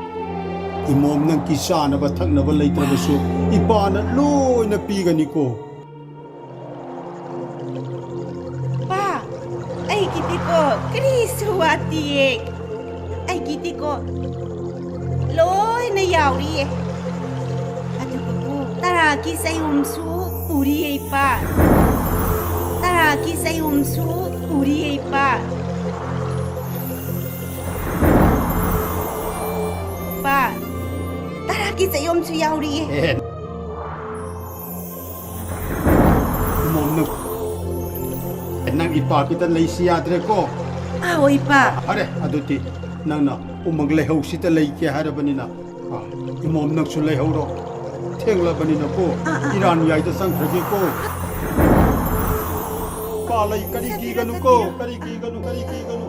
ꯏꯃꯣꯝ ꯅꯪꯒꯤ ꯆꯥꯅꯕ ꯊꯛꯅꯕ ꯂꯩꯇ꯭ꯔꯕꯁꯨ, ꯏꯄꯥꯅ ꯂꯣꯏꯅ ꯄꯤꯒꯅꯤꯀꯣ꯫ ꯄꯥ, ꯑꯩꯒꯤꯗꯤꯀꯣ ꯀꯔꯤꯁꯨ ꯋꯥꯠꯇꯤꯌꯦ꯫ ꯑꯩꯒꯤꯗꯤꯀꯣ ꯂꯣꯏꯅ ꯌꯥꯎꯔꯤꯌꯦ꯫ ꯑꯗꯨꯒꯀꯣ ꯇꯔꯥꯒꯤ ꯆꯌꯣꯝꯁꯨ ꯄꯨꯔꯤꯌꯦ, ꯏꯄꯥ꯫ ꯇꯔꯥꯒꯤ ꯆꯌꯣꯝꯁꯨ ꯄꯨꯔꯤꯌꯦ, ꯏꯄꯥ꯫ ꯄꯥ, ꯇꯔꯥꯒꯤ ꯆꯌꯣꯝꯁꯨ ꯌꯥꯎꯔꯤꯌꯦ꯫ ꯑꯦ꯫ ꯏꯃꯣꯝ, ꯅꯪ, ꯅꯪ ꯏꯄꯥ ꯈꯤꯇ ꯂꯩꯁꯤ ꯌꯥꯗ꯭ꯔꯦꯀꯣ? ꯑꯥ, ꯍꯣꯏ, ꯏꯄꯥ꯫ ꯐꯔꯦ, ꯑꯗꯨꯗꯤ ꯅꯪꯅ ꯎꯃꯪ ꯂꯩꯍꯧꯁꯤꯗ ꯂꯩꯒꯦ ꯍꯥꯏꯔꯕꯅꯤꯅ, ꯑꯥ, ꯏꯃꯣꯝ, ꯅꯪꯁꯨ ꯂꯩꯍꯧꯔꯣ꯫ ꯊꯦꯡꯂꯕꯅꯤꯅꯀꯣ, ꯑꯥ, ꯑꯥ, ꯑꯥ꯫ ꯏꯔꯥꯟ ꯌꯥꯏꯗ ꯆꯪꯈ꯭ꯔꯒꯦꯀꯣ꯫ ꯏꯄꯥ ꯂꯩ, ꯀꯔꯤ ꯆꯠꯄꯤꯔꯣ, ꯀꯤꯒꯅꯨꯀꯣ, ꯆꯠꯄꯤꯔꯣ꯫ ꯀꯔꯤ ꯀꯤꯒꯅꯨ, ꯀꯔꯤ ꯀꯤꯒꯅꯨ꯫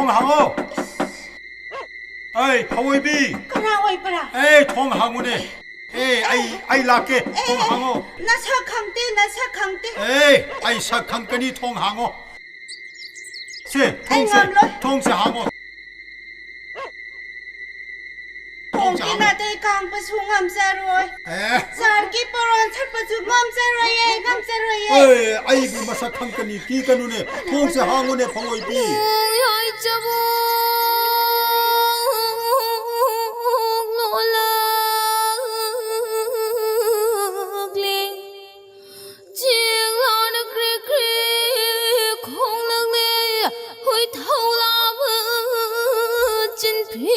ꯊꯣꯡ ꯍꯥꯡꯉꯣ꯫ ꯑꯩ ꯐꯋꯣꯏꯕꯤ꯫ ꯀꯅꯥ ꯑꯣꯏꯕ꯭ꯔꯥ? ꯑꯩ ꯊꯣꯡ ꯍꯥꯡꯉꯨꯅꯦ꯫ ꯑꯦ, ꯑꯩ, ꯑꯩ ꯂꯥꯛꯀꯦ꯫ ꯑꯦ, ꯊꯣꯡ ꯍꯥꯡꯉꯣ꯫ ꯅꯁꯛ ꯈꯪꯗꯦ, ꯅꯁꯛ ꯈꯪꯗꯦ꯫ ꯑꯦ, ꯑꯩ ꯁꯛ ꯈꯪꯒꯅꯤ, ꯊꯣꯡ ꯍꯥꯡꯉꯣ꯫ ꯁꯦ, ꯑꯩ ꯊꯣꯡꯁꯦ, ꯉꯝꯂꯣꯏ꯫ ꯊꯣꯡꯁꯦ ꯍꯥꯡꯉꯣ꯫ ꯊꯣꯡꯁꯦ ꯊꯣꯡꯒꯤ ꯍꯥꯡꯉꯣ꯫ ꯅꯥꯇꯩ ꯀꯥꯡꯕꯁꯨ ꯉꯝꯖꯔꯣꯏ꯫ ꯑꯦ꯫ ꯆꯥꯔꯒꯤ ꯄꯣꯔꯣꯟ ꯁꯠꯄꯁꯨ ꯉꯝꯖꯔꯣꯏꯌꯦ, ꯉꯝꯖꯔꯣꯏꯌꯦ꯫ ꯑꯦ, ꯑꯩꯕꯨ ꯃꯁꯛ ꯈꯪꯒꯅꯤ, ꯀꯤꯒꯅꯨꯅꯦ꯫ ꯊꯣꯡꯁꯦ ꯍꯥꯡꯉꯨꯅꯦ, ꯐꯋꯣꯏꯕꯤ꯫ ꯊꯣꯡ ꯌꯥꯏꯆꯕꯨ ꯂꯣꯜꯂꯛꯂꯦ꯫ ꯆꯦꯡꯂꯥꯅ ꯀ꯭ꯔꯤꯛ ꯀ꯭ꯔꯤꯛ ꯈꯣꯡꯂꯛꯂꯦ, ꯍꯨꯏ ꯊꯧꯂꯥꯕ ꯆꯤꯟꯐꯦꯡꯂꯦ꯫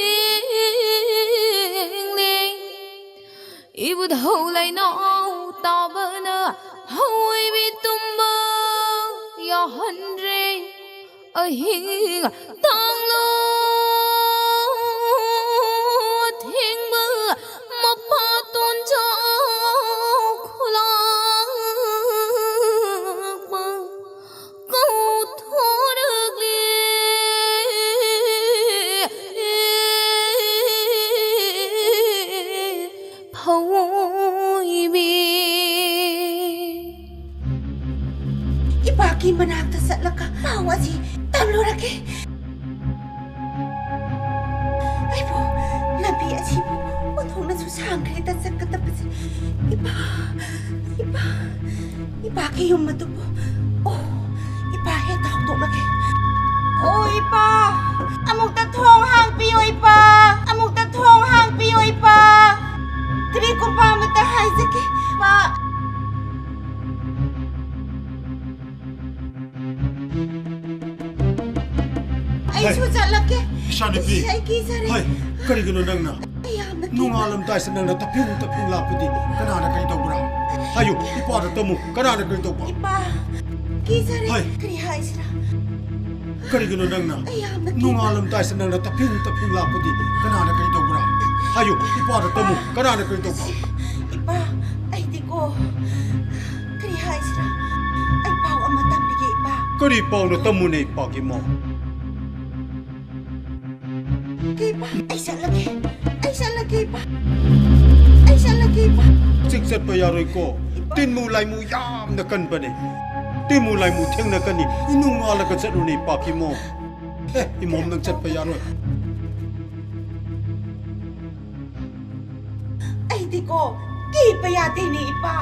ꯏꯕꯨꯙꯧ ꯂꯩꯅꯥꯎ ꯇꯥꯕꯅ ꯐꯋꯣꯏꯕꯤ ꯇꯨꯝꯕ ꯌꯥꯍꯟꯗ꯭ꯔꯦ꯫ ꯑꯍꯤꯡ ꯇꯥꯡꯂꯣ ꯊꯦꯡꯕ ꯃꯄꯥꯇꯣꯟ ꯆꯥꯎ ꯈꯨꯂꯥꯛꯄ ꯀꯧꯊꯣꯔꯛꯂꯦ꯫ ꯐꯋꯣꯏꯕꯤ꯫ ꯏꯄꯥꯒꯤ ꯃꯅꯥꯛꯇ ꯆꯠꯂꯒ ꯄꯥꯎ ꯑꯁꯤ ꯇꯝꯂꯨꯔꯒꯦ꯫ ꯑꯩꯕꯨ ꯂꯝꯕꯤ ꯑꯁꯤꯕꯨ ꯑꯣꯟꯊꯣꯛꯅꯁꯨ ꯁꯥꯡꯈ꯭ꯔꯦꯗ ꯆꯠꯀꯗꯕꯁꯦ꯫ ꯏꯄꯥ, ꯏꯄꯥ, ꯏꯄꯥꯒꯤ ꯌꯨꯝ ꯑꯗꯨꯕꯨ꯫ ꯑꯣ, ꯏꯄꯥ ꯍꯦꯛꯇ ꯍꯧꯗꯣꯛꯂꯒꯦ꯫ ꯑꯣ, ꯏꯄꯥ, ꯑꯃꯨꯛꯇ ꯊꯣꯡ ꯍꯥꯡꯕꯤꯌꯨ, ꯏꯄꯥ, ꯑꯃꯨꯛꯇ ꯊꯣꯡ ꯍꯥꯡꯕꯤꯌꯨ, ꯏꯄꯥ꯫ ꯀꯔꯤꯒꯨꯝꯕ ꯑꯃꯇ ꯍꯥꯏꯖꯒꯦ, ꯏꯄꯥ꯫ ꯑꯩꯁꯨ ꯆꯠꯂꯒꯦ꯫ ꯏꯆꯥꯅꯨꯄꯤ꯫ ꯑꯩ ꯀꯤꯖꯔꯦ꯫ ꯍꯥꯏ, ꯀꯔꯤꯒꯤꯅꯣ ꯅꯪꯅ? ꯑꯩ ꯌꯥꯝꯅ ꯀꯤꯕ꯫ ꯅꯣꯡꯉꯥꯜꯂꯝꯗꯥꯏꯁꯤꯗ ꯅꯪꯅ ꯇꯞꯐꯤꯡ ꯇꯞꯐꯤꯡ ꯂꯥꯛꯄꯗꯤ ꯀꯅꯥꯅ ꯀꯔꯤ ꯇꯧꯕ꯭ꯔꯥ? ꯍꯥꯏꯌꯨ, ꯏꯄꯥꯗ ꯇꯝꯃꯨ, ꯀꯅꯥꯅ ꯀꯔꯤ ꯇꯧꯕ? ꯏꯄꯥ, ꯀꯤꯖꯔꯦ꯫ ꯍꯥꯏ꯫ ꯀꯔꯤ ꯍꯥꯏꯁꯤꯔꯥ? ꯀꯔꯤꯒꯤꯅꯣ ꯅꯪꯅ? ꯑꯩ ꯌꯥꯝꯅ ꯀꯤꯕ꯫ ꯅꯣꯡꯉꯥꯜꯂꯝꯗꯥꯏꯁꯤꯗ ꯅꯪꯅ ꯇꯞꯐꯤꯡ ꯇꯞꯐꯤꯡ ꯂꯥꯛꯄꯗꯤ ꯀꯅꯥꯅ ꯀꯔꯤ ꯇꯧꯕ꯭ꯔꯥ? ꯍꯥꯏꯌꯨ, ꯏꯄꯥꯗ ꯇꯝꯃꯨ, ꯀꯅꯥꯅ ꯀꯔꯤ ꯇꯧꯕ? ꯏꯄꯥ, ꯑꯩꯗꯤꯀꯣ, ꯀꯔꯤ ꯍꯥꯏꯁꯤꯔꯥ? ꯑꯩ ꯄꯥꯎ ꯑꯃ ꯇꯝꯕꯤꯒꯦ, ꯏꯄꯥ꯫ ꯀꯔꯤ ꯄꯥꯎꯅꯣ? ꯇꯝꯃꯨꯅꯦ, ꯏꯄꯥꯒꯤ ꯃꯧ꯫ ꯏꯄꯥ, ꯑꯩ ꯆꯠꯂꯒꯦ꯫ ꯑꯩ ꯆꯠꯂꯒꯦ, ꯏꯄꯥ꯫ ꯑꯩ ꯆꯠꯂꯒꯦ, ꯏꯄꯥ꯫ ꯍꯧꯖꯤꯛ ꯆꯠꯄ ꯌꯥꯔꯣꯏꯀꯣ꯫ ꯇꯤꯟꯃꯨ ꯂꯥꯏꯃꯨ ꯌꯥꯝꯅ ꯀꯟꯕꯅꯦ꯫ ꯇꯤꯟꯃꯨ ꯂꯥꯏꯃꯨ ꯊꯦꯡꯅꯀꯅꯤ꯫ ꯏꯅꯨꯡ ꯉꯥꯜꯂꯒ ꯆꯠꯂꯨꯅꯦ, ꯏꯄꯥ ꯀꯤꯃꯣ꯫ ꯑꯦ, ꯏꯃꯣꯝ, ꯅꯪ ꯆꯠꯄ ꯌꯥꯔꯣꯏ꯫ ꯑꯩꯗꯤꯀꯣ, ꯀꯤꯕ ꯌꯥꯗꯦꯅꯦ, ꯏꯄꯥ꯫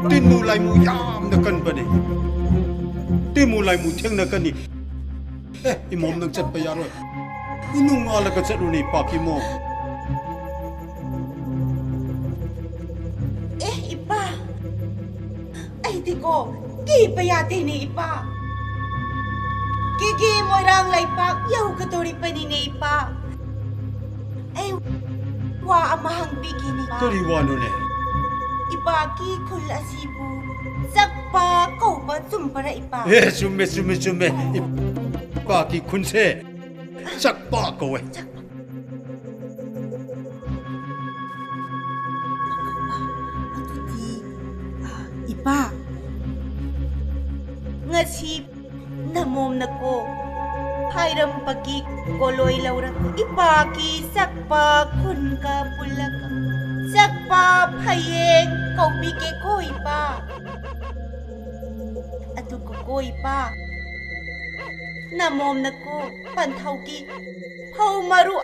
ꯇꯤꯟꯃꯨ ꯂꯥꯏꯃꯨ ꯌꯥꯝꯅ ꯀꯟꯕꯅꯦ꯫ ꯇꯤꯟꯃꯨ ꯂꯥꯏꯃꯨ ꯊꯦꯡꯅꯀꯅꯤ꯫ ꯑꯦ, ꯏꯃꯣꯝ, ꯅꯪ ꯆꯠꯄ ꯌꯥꯔꯣꯏ꯫ ꯏꯅꯨꯡ ꯉꯥꯜꯂꯒ ꯆꯠꯂꯨꯅꯦ, ꯏꯄꯥ ꯀꯤꯃꯣ꯫ ꯑꯦ, ꯏꯄꯥ, ꯑꯩꯗꯤꯀꯣ, ꯀꯤꯕ ꯌꯥꯗꯦꯅꯦ, ꯏꯄꯥ꯫ ꯀꯦꯒꯦ ꯃꯣꯏꯔꯥꯡ ꯂꯩꯄꯥꯛ ꯌꯧꯒꯗꯧꯔꯤꯕꯅꯤꯅꯦ, ꯏꯄꯥ꯫ ꯑꯩ ꯋꯥ ꯑꯃ ꯍꯪꯕꯤꯒꯦꯅꯦ, ꯏꯄꯥ꯫ ꯀꯔꯤ ꯋꯥꯅꯣꯅꯦ? ꯏꯄꯥꯒꯤ ꯈꯨꯜ ꯑꯁꯤꯕꯨ ꯆꯛꯄ ꯀꯧꯕ ꯆꯨꯝꯕꯔꯥ, ꯏꯄꯥ? ꯑꯦ, ꯆꯨꯝꯃꯦ, ꯆꯨꯝꯃꯦ, ꯆꯨꯝꯃꯦ꯫ ꯏꯄꯥꯒꯤ ꯈꯨꯟꯁꯦ ꯆꯛꯄ ꯀꯧꯋꯦ꯫ ꯆꯛꯄ꯫ ꯑꯗꯨꯗꯤ, ꯑ, ꯏꯄꯥ, ꯉꯁꯤ ꯅꯃꯣꯝꯅꯀꯣ ꯍꯥꯏꯔꯝꯕꯒꯤ ꯀꯣꯂꯣꯏ ꯂꯧꯔꯒ ꯏꯄꯥꯒꯤ ꯆꯛꯄ ꯈꯨꯟꯒ ꯄꯨꯜꯂꯒ ꯆꯛꯄ ꯐꯌꯦꯡ ꯀꯧꯕꯤꯒꯦꯀꯣ, ꯏꯄꯥ꯫ ꯑꯗꯨꯒꯀꯣ, ꯏꯄꯥ, ꯅꯃꯣꯝꯅꯀꯣ ꯄꯟꯊꯧꯒꯤ ꯐꯧ ꯃꯔꯨ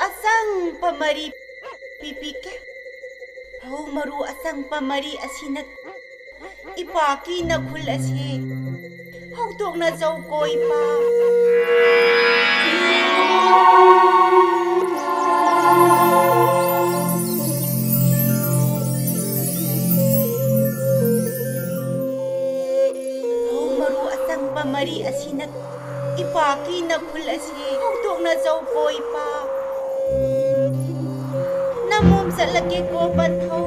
ꯑꯁꯪꯕ ꯃꯔꯤ ꯄꯤꯕꯤꯒꯦ꯫ ꯐꯧ ꯃꯔꯨ ꯑꯁꯪꯕ ꯃꯔꯤ ꯑꯁꯤꯅ ꯏꯄꯥꯀꯤ ꯅꯈꯨꯜ ꯑꯁꯤ ꯍꯧꯗꯣꯛꯅꯖꯧꯀꯣ, ꯏꯄꯥ꯫ ꯐꯧ ꯃꯔꯨ ꯑꯁꯪꯕ ꯃꯔꯤ ꯑꯁꯤꯅ ꯏꯄꯥꯀꯤ ꯅꯈꯨꯜ ꯑꯁꯤ ꯍꯧꯗꯣꯛꯅꯖꯧꯀꯣ, ꯏꯄꯥ꯫ ꯅꯃꯣꯝ ꯆꯠꯂꯒꯦꯀꯣ, ꯄꯟꯊꯧ꯫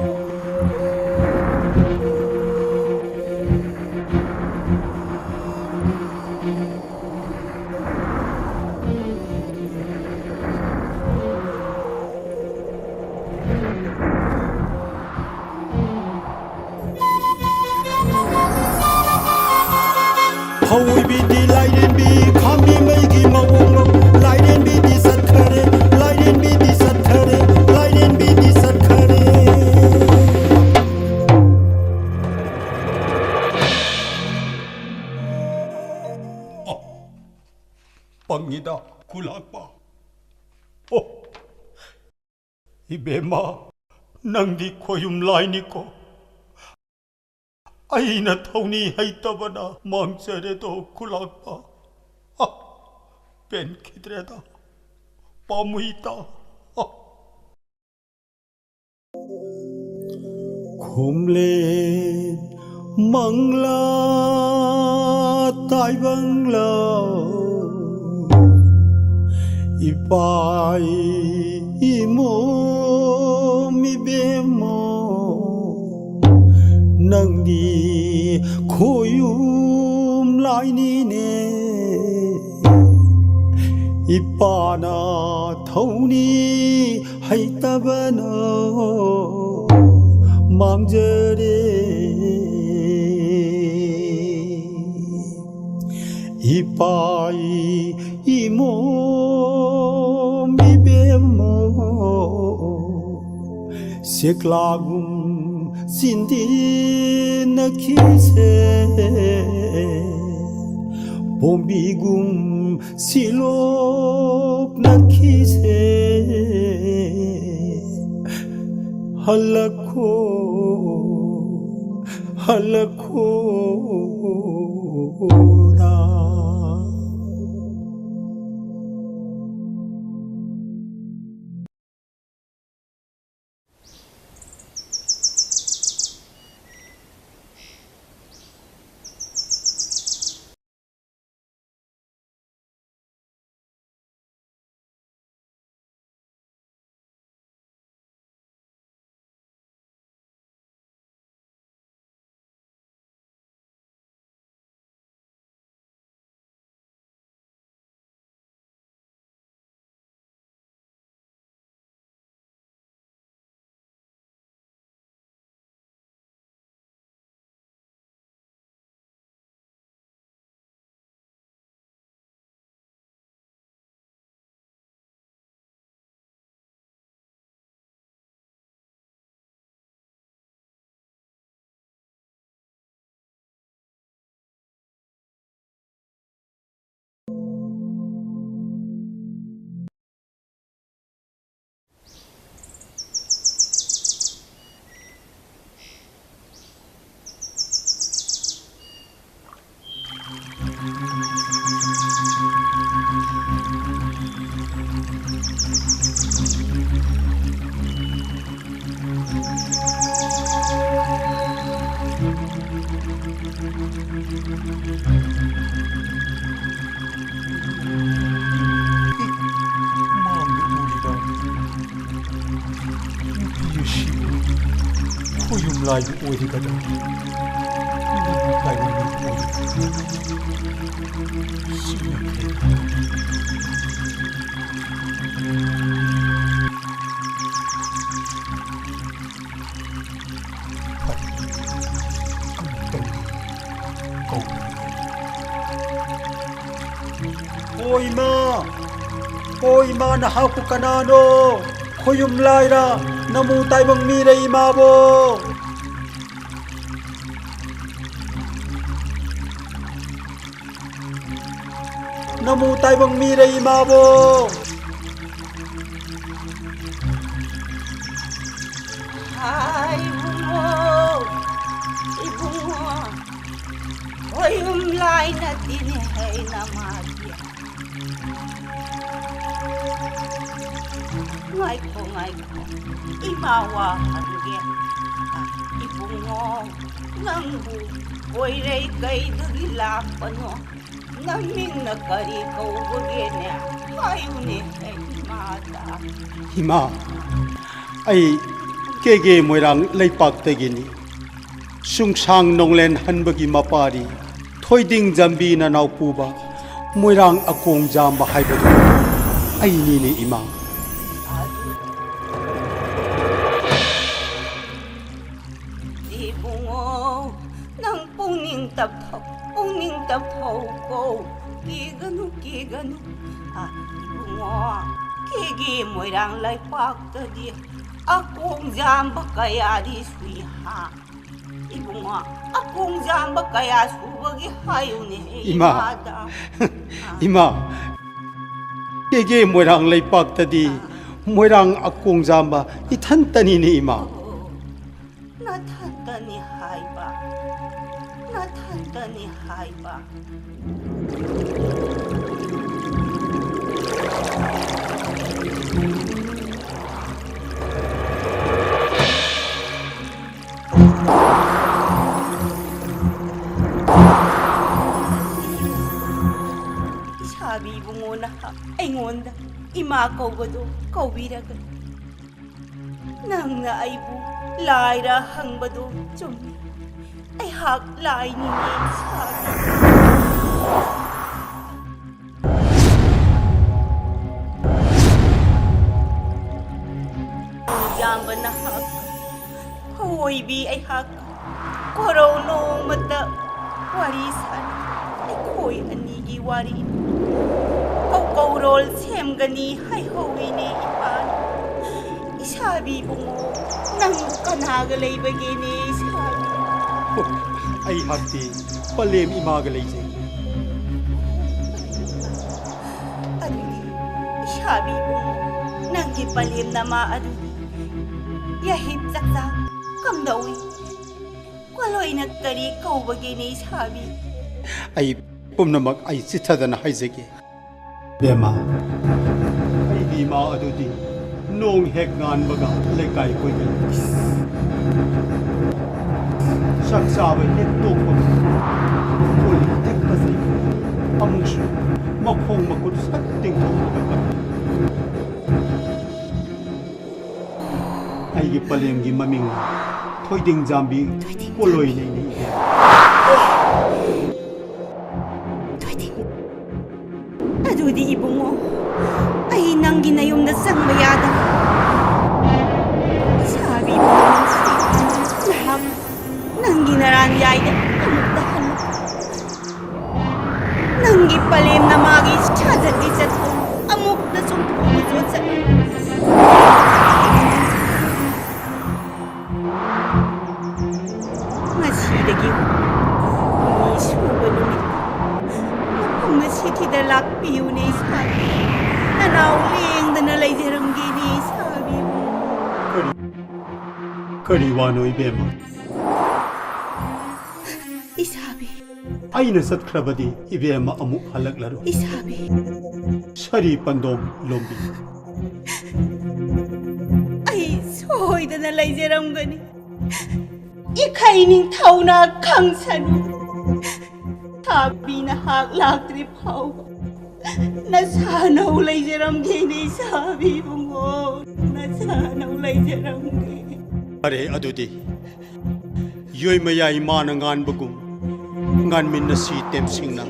ꯍꯧꯏꯕꯤꯗꯤ ꯂꯥꯏꯔꯦꯝꯕꯤ ꯈꯥꯝꯕꯤ ꯃꯩꯒꯤ ꯃꯑꯣꯡꯂꯣ? ꯂꯥꯏꯔꯦꯝꯕꯤꯗꯤ ꯆꯠꯈꯔꯦ, ꯂꯥꯏꯔꯦꯝꯕꯤꯗꯤ ꯆꯠꯈꯔꯦ, ꯂꯥꯏꯔꯦꯝꯕꯤꯗꯤ ꯆꯠꯈꯔꯦ꯫ ꯄꯪꯉꯤꯗ ꯈꯨꯂꯥꯛꯄ꯫ ꯑꯣ, ꯏꯕꯦꯝꯃ, ꯅꯪꯗꯤ ꯈꯣꯌꯨꯝ ꯂꯥꯏꯅꯤꯀꯣ꯫ ꯑꯩꯅ ꯊꯧꯅꯤ ꯍꯩꯇꯕꯅ ꯃꯥꯡꯖꯔꯦꯗꯣ ꯈꯨꯂꯥꯛꯄ꯫ ꯑ, ꯄꯦꯟꯈꯤꯗ꯭ꯔꯦꯗ, ꯄꯥꯝꯃꯨꯏꯗ꯫ ꯑ꯫ ꯈꯨꯝꯂꯦ ꯃꯪꯂꯥ ꯇꯥꯏꯕꯪꯂꯥ, ꯏꯄꯥ ꯏꯃꯣꯝ ꯏꯕꯦꯝꯃꯣ, ꯅꯪꯗꯤ ꯈꯣꯌꯨꯝ ꯂꯥꯏꯅꯤꯅꯦ꯫ ꯏꯄꯥꯅ ꯊꯧꯅꯤ ꯍꯩꯇꯕꯅ ꯃꯥꯡꯖꯔꯦ꯫ ꯏꯄꯥ ꯏꯃꯣꯝ ꯏꯕꯦꯝꯃꯣ, ꯁꯦꯛꯂꯥꯒꯨꯝ ꯆꯤꯟꯗꯤꯅꯈꯤꯁꯦ, ꯄꯣꯝꯕꯤꯒꯨꯝ ꯁꯤꯂꯣꯛꯅꯈꯤꯁꯦ꯫ ꯍꯜꯂꯛꯈꯣ, ꯍꯜꯂꯛꯈꯣꯗ꯫ ꯀꯥꯏꯕ ꯑꯣꯏꯔꯤꯕꯗꯣ? ꯅꯪꯅ ꯀꯥꯏꯕ ꯑꯣꯏꯔꯤꯕꯗꯣ? ꯁꯤꯅ ꯀꯩꯅꯣ? ꯐꯔꯦ, ꯑꯃꯨꯛꯇꯪꯗꯤ ꯀꯧꯕꯤꯌꯨ꯫ ꯑꯣ ꯏꯃꯥ! ꯑꯣ ꯏꯃꯥ, ꯅꯍꯥꯛꯄꯨ ꯀꯅꯥꯅꯣ? ꯈꯣꯌꯨꯝ ꯂꯥꯏꯔ, ꯅꯃꯨ ꯇꯥꯏꯕꯪ ꯃꯤꯔ ꯏꯃꯥꯕꯣ? ꯅꯃꯨ ꯇꯥꯏꯕꯪ ꯃꯤꯔ ꯏꯃꯥꯕꯣ? ꯍꯥꯏ ꯏꯕꯨꯡꯉꯣ, ꯏꯕꯨꯡꯉꯣ, ꯈꯣꯌꯨꯝ ꯂꯥꯏ ꯅꯠꯇꯦꯅꯦ ꯍꯩ ꯅꯃꯥꯗꯤ꯫ ꯉꯥꯏꯈꯣ, ꯉꯥꯏꯈꯣ, ꯏꯃꯥ ꯋꯥ ꯍꯪꯒꯦ꯫ ꯏꯕꯨꯡꯉꯣ, ꯅꯪꯕꯨ ꯀꯣꯏꯔꯩ ꯀꯩꯗꯒꯤ ꯂꯥꯛꯄꯅꯣ? ꯅꯃꯤꯡꯅ ꯀꯔꯤ ꯀꯧꯕꯒꯦꯅꯦ? ꯍꯥꯏꯌꯨꯅꯦ ꯏꯃꯥꯗ꯫ ꯏꯃꯥ, ꯑꯩ ꯀꯦꯒꯦ ꯃꯣꯏꯔꯥꯡ ꯂꯩꯄꯥꯛꯇꯒꯤꯅꯤ꯫ ꯆꯨꯡꯁꯥꯡ ꯅꯣꯡꯂꯦꯟ ꯍꯟꯕꯒꯤ ꯃꯄꯥꯔꯤ, ꯊꯣꯏꯗꯤꯡ ꯖꯝꯕꯤ ꯅꯅꯥꯎ ꯄꯨꯕ, ꯃꯣꯏꯔꯥꯡ ꯑꯀꯣꯡ ꯖꯥꯝꯕ ꯍꯥꯏꯕꯗꯨ ꯑꯩꯅꯤꯅꯦ ꯏꯃꯥ꯫ ꯏꯕꯨꯡꯉꯣ, ꯅꯪ ꯄꯨꯛꯅꯤꯡ ꯇꯞꯊꯧ, ꯄꯨꯛꯅꯤꯡ ꯇꯞꯊꯧꯀꯣ꯫ ꯀꯤꯒꯅꯨ, ꯀꯤꯒꯅꯨ꯫ ꯑ, ꯏꯕꯨꯡꯉꯣ, ꯀꯦꯒꯦ ꯃꯣꯏꯔꯥꯡ ꯂꯩꯄꯥꯛꯇꯗꯤ ꯑꯀꯣꯡ ꯖꯥꯝꯕ ꯀꯌꯥꯗꯤ ꯁꯨꯏ ꯍꯥ? ꯏꯕꯨꯡꯉꯣ, ꯑꯀꯣꯡ ꯖꯥꯝꯕ ꯀꯌꯥ ꯁꯨꯕꯒꯤ ꯍꯥꯏꯌꯨꯅꯦ ꯏꯃꯥ꯫ ꯏꯃꯥꯗ꯫ ꯏꯃꯥ, ꯀꯦꯒꯦ ꯃꯣꯏꯔꯥꯡ ꯂꯩꯄꯥꯛꯇꯗꯤ ꯃꯣꯏꯔꯥꯡ ꯑꯀꯣꯡ ꯖꯥꯝꯕ ꯏꯊꯟꯇꯅꯤꯅꯦ ꯏꯃꯥ꯫ ꯑꯣ, ꯅꯊꯟꯇꯅꯤ ꯍꯥꯏꯕ, ꯅꯊꯟꯇꯅꯤ ꯍꯥꯏꯕ꯫ ꯏꯁꯥꯕꯤ ꯏꯕꯨꯡꯉꯣ ꯅꯍꯥꯛ ꯑꯩꯉꯣꯟꯗ ꯏꯃꯥ ꯀꯧꯕꯗꯣ ꯀꯧꯕꯤꯔꯒꯅꯨ꯫ ꯅꯪꯅ ꯑꯩꯕꯨ ꯂꯥꯏꯔ ꯍꯪꯕꯗꯨ ꯆꯨꯝꯃꯤ꯫ ꯑꯩꯍꯥꯛ ꯂꯥꯏꯅꯤꯡꯉꯦ ꯏꯁꯥꯒꯤ꯫ ꯏꯌꯥꯝꯕ ꯅꯍꯥꯛ, ꯑꯣꯏꯕꯤ ꯑꯩꯍꯥꯛ ꯀꯣꯔꯧ ꯅꯣꯡꯃꯇ ꯋꯥꯔꯤ ꯁꯥꯟꯅ ꯑꯩꯈꯣꯏ ꯑꯅꯤꯒꯤ ꯋꯥꯔꯤ ꯀꯧꯀꯧꯔꯣꯜ ꯁꯦꯝꯒꯅꯤ ꯍꯥꯏꯍꯧꯋꯤꯅꯦ ꯏꯄꯥꯅ꯫ ꯏꯁꯥꯕꯤ ꯏꯕꯨꯡꯉꯣ, ꯅꯪ ꯀꯅꯥꯒ ꯂꯩꯕꯒꯦꯅꯦ ꯏꯁꯥꯕꯤ? ꯑꯩꯍꯥꯛꯇꯤ ꯄꯂꯦꯝ ꯏꯃꯥꯒ ꯂꯩꯖꯩ꯫ ꯑꯗꯨꯗꯤ ꯏꯁꯥꯕꯤ ꯏꯕꯨꯡꯉꯣ, ꯅꯪꯒꯤ ꯄꯂꯦꯝ ꯅꯃꯥ ꯑꯗꯨꯗꯤ ꯌꯥꯍꯤꯞ ꯆꯥꯛꯆꯥ ꯀꯝꯗꯧꯏ? ꯀꯣꯂꯣꯏꯅ ꯀꯔꯤ ꯀꯧꯕꯒꯦꯅꯦ ꯏꯁꯥꯕꯤ? ꯑꯩ ꯄꯨꯝꯅꯃꯛ ꯑꯩ ꯆꯤꯠꯊꯗꯅ ꯍꯥꯏꯖꯒꯦ꯫ ꯕꯦꯝꯃ, ꯑꯩꯒꯤ ꯏꯃꯥ ꯑꯗꯨꯗꯤ ꯅꯣꯡ ꯍꯦꯛ ꯉꯥꯟꯕꯒ ꯂꯩꯀꯥꯏ ꯀꯣꯏꯒꯜꯂꯤ꯫ ꯆꯥꯛ ꯆꯥꯕ ꯍꯦꯛ ꯇꯣꯛꯄꯒ ꯀꯣꯜ ꯂꯤꯛ ꯍꯦꯛ ꯐꯖꯩ꯫ ꯑꯃꯨꯛꯁꯨ ꯃꯈꯣꯡ ꯃꯈꯨꯠ ꯁꯠ ꯇꯤꯡꯊꯣꯛꯂꯒ ꯀꯞꯄꯤ꯫ ꯑꯩꯒꯤ ꯄꯂꯦꯝꯒꯤ ꯃꯃꯤꯡ ꯊꯣꯏꯗꯤꯡ ꯖꯥꯝꯕꯤ ꯊꯣꯏꯗꯤꯡ ꯀꯣꯂꯣꯏ ꯖꯥꯝꯕꯤ꯫ ꯂꯩꯅꯤ ꯏꯕꯦꯝꯃ꯫ ꯊꯣꯏꯗꯤꯡ꯫ ꯑꯗꯨꯗꯤ ꯏꯕꯨꯡꯉꯣ, ꯑꯩ ꯅꯪꯒꯤ ꯅꯌꯨꯝꯗ ꯆꯪꯕ ꯌꯥꯗꯕ꯫ ꯏꯁꯥꯕꯤ ꯏꯕꯨꯡꯉꯣ, ꯅꯍꯥꯛ ꯅꯪꯒꯤ ꯅꯔꯥꯟ ꯌꯥꯏꯗ ꯑꯃꯨꯛꯇ ꯍꯜꯂꯨ꯫ ꯅꯪꯒꯤ ꯄꯂꯦꯝ ꯅꯃꯥꯒꯤ ꯁꯥꯖꯠ ꯂꯤꯆꯠꯇꯨ ꯑꯃꯨꯛꯇ ꯆꯨꯝꯊꯣꯛꯅ ꯆꯣꯠꯆꯠꯂꯨ꯫ ꯉꯁꯤꯗꯒꯤ ꯍꯨꯝꯅꯤ ꯁꯨꯕ ꯅꯨꯃꯤꯠꯇ ꯃꯐꯝ ꯑꯁꯤꯗ ꯂꯥꯛꯄꯤꯌꯨꯅꯦ ꯏꯁꯥꯕꯤ꯫ ꯅꯅꯥꯎ ꯂꯦꯡꯗꯅ ꯂꯩꯖꯔꯝꯒꯦꯅꯦ ꯏꯁꯥꯕꯤ꯫ ꯀꯔꯤ, ꯀꯔꯤ ꯋꯥꯅꯣ ꯏꯕꯦꯝꯃ? ꯏꯁꯥꯕꯤ꯫ ꯑꯩꯅ ꯆꯠꯈ꯭ꯔꯕꯗꯤ ꯏꯕꯦꯝꯃ ꯑꯃꯨꯛ ꯍꯜꯂꯛꯂꯔꯣꯏ꯫ ꯏꯁꯥꯕꯤ꯫ ꯁꯥꯔꯤ ꯄꯟꯗꯣꯝ ꯂꯣꯝꯕꯤ꯫ ꯑꯩ ꯁꯣꯏꯗꯅ ꯂꯩꯖꯔꯝꯒꯅꯤ꯫ ꯏꯈꯩ ꯅꯤꯡꯊꯧꯅ ꯈꯪꯁꯅꯨ꯫ ꯁꯥꯕꯤ ꯅꯍꯥꯛ ꯂꯥꯛꯇ꯭ꯔꯤ ꯐꯥꯎꯕ ꯅꯁꯥꯅꯧ ꯂꯩꯖꯔꯝꯒꯦꯅꯦ ꯏꯁꯥꯕꯤ ꯏꯕꯨꯡꯉꯣ, ꯅꯁꯥꯅꯧ ꯂꯩꯖꯔꯝꯒꯦ꯫ ꯐꯔꯦ, ꯑꯗꯨꯗꯤ ꯌꯣꯏꯃꯌꯥꯏ ꯃꯥꯅ ꯉꯥꯟꯕꯒꯨꯝ ꯉꯥꯟꯃꯤꯟꯅꯁꯤ ꯇꯦꯝꯁꯤꯡꯅ꯫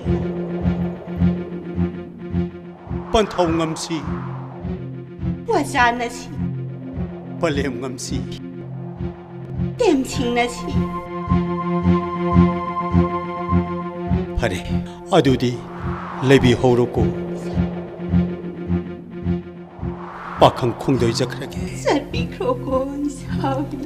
ꯄꯟꯊꯧ ꯉꯝꯁꯤ꯫ ꯋꯥꯆꯥꯟꯅꯁꯤ꯫ ꯄꯂꯦꯝ ꯉꯝꯁꯤ꯫ ꯇꯦꯝꯁꯤꯡꯅꯁꯤ꯫ ꯐꯔꯦ, ꯑꯗꯨꯗꯤ ꯂꯩꯕꯤꯍꯧꯔꯣꯀꯣ꯫ ꯄꯥꯈꯪ ꯈꯣꯡꯗꯣꯏꯖꯈ꯭ꯔꯒꯦ꯫ ꯆꯠꯄꯤꯈ꯭ꯔꯣꯀꯣ ꯏꯁꯥꯕꯤ꯫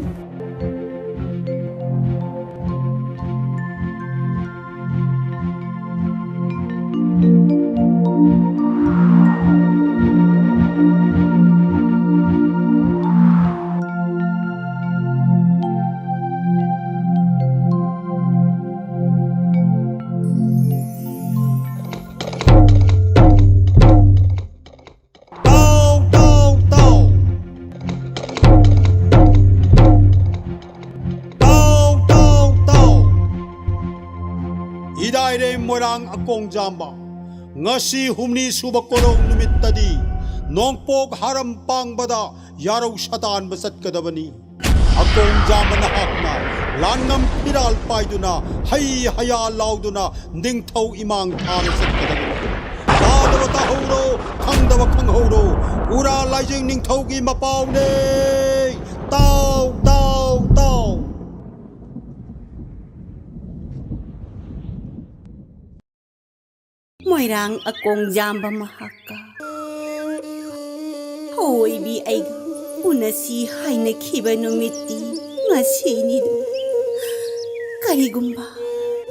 ꯇꯥꯎ, ꯇꯥꯎ, ꯇꯥꯎ꯫ ꯇꯥꯎ, ꯇꯥꯎ, ꯇꯥꯎ꯫ ꯏꯗꯥꯏꯔꯦ ꯃꯣꯏꯔꯥꯡ ꯑꯀꯣꯡꯖꯥꯝꯕ, ꯉꯁꯤ ꯍꯨꯝꯅꯤ ꯁꯨꯕ ꯀꯣꯔꯧ ꯅꯨꯃꯤꯠꯇꯗꯤ ꯅꯣꯡꯄꯣꯛ ꯍꯥꯔꯝ ꯄꯥꯡꯕꯗ ꯌꯥꯔꯧ ꯁꯇꯥꯟꯕ ꯆꯠꯀꯗꯕꯅꯤ꯫ ꯑꯀꯣꯡꯖꯥꯝꯕ ꯅꯍꯥꯛꯅ ꯂꯥꯟꯉꯝ ꯐꯤꯔꯥꯜ ꯄꯥꯏꯗꯨꯅ, ꯍꯩ ꯍꯌꯥ ꯂꯥꯎꯗꯨꯅ ꯅꯤꯡꯊꯧ ꯏꯃꯥꯡ ꯊꯥꯅ ꯆꯠꯀꯗꯕꯅꯤ꯫ ꯇꯥꯗꯕ ꯇꯥꯍꯧꯔꯣ, ꯈꯪꯗꯕ ꯈꯪꯍꯧꯔꯣ, ꯎꯔꯥ ꯂꯥꯏꯖꯦꯡ ꯅꯤꯡꯊꯧꯒꯤ ꯃꯄꯥꯎꯅꯦ꯫ ꯇꯥꯎ, ꯇꯥꯎ, ꯇꯥꯎ꯫ ꯃꯣꯏꯔꯥꯡ ꯑꯀꯣꯡꯖꯥꯝꯕ ꯃꯍꯥꯛꯀ ꯑꯋꯣꯏꯕꯤ ꯑꯩꯒ ꯎꯅꯁꯤ ꯍꯥꯏꯅꯈꯤꯕ ꯅꯨꯃꯤꯠꯇꯤ ꯉꯁꯤꯅꯤꯗꯨ꯫ ꯀꯔꯤꯒꯨꯝꯕ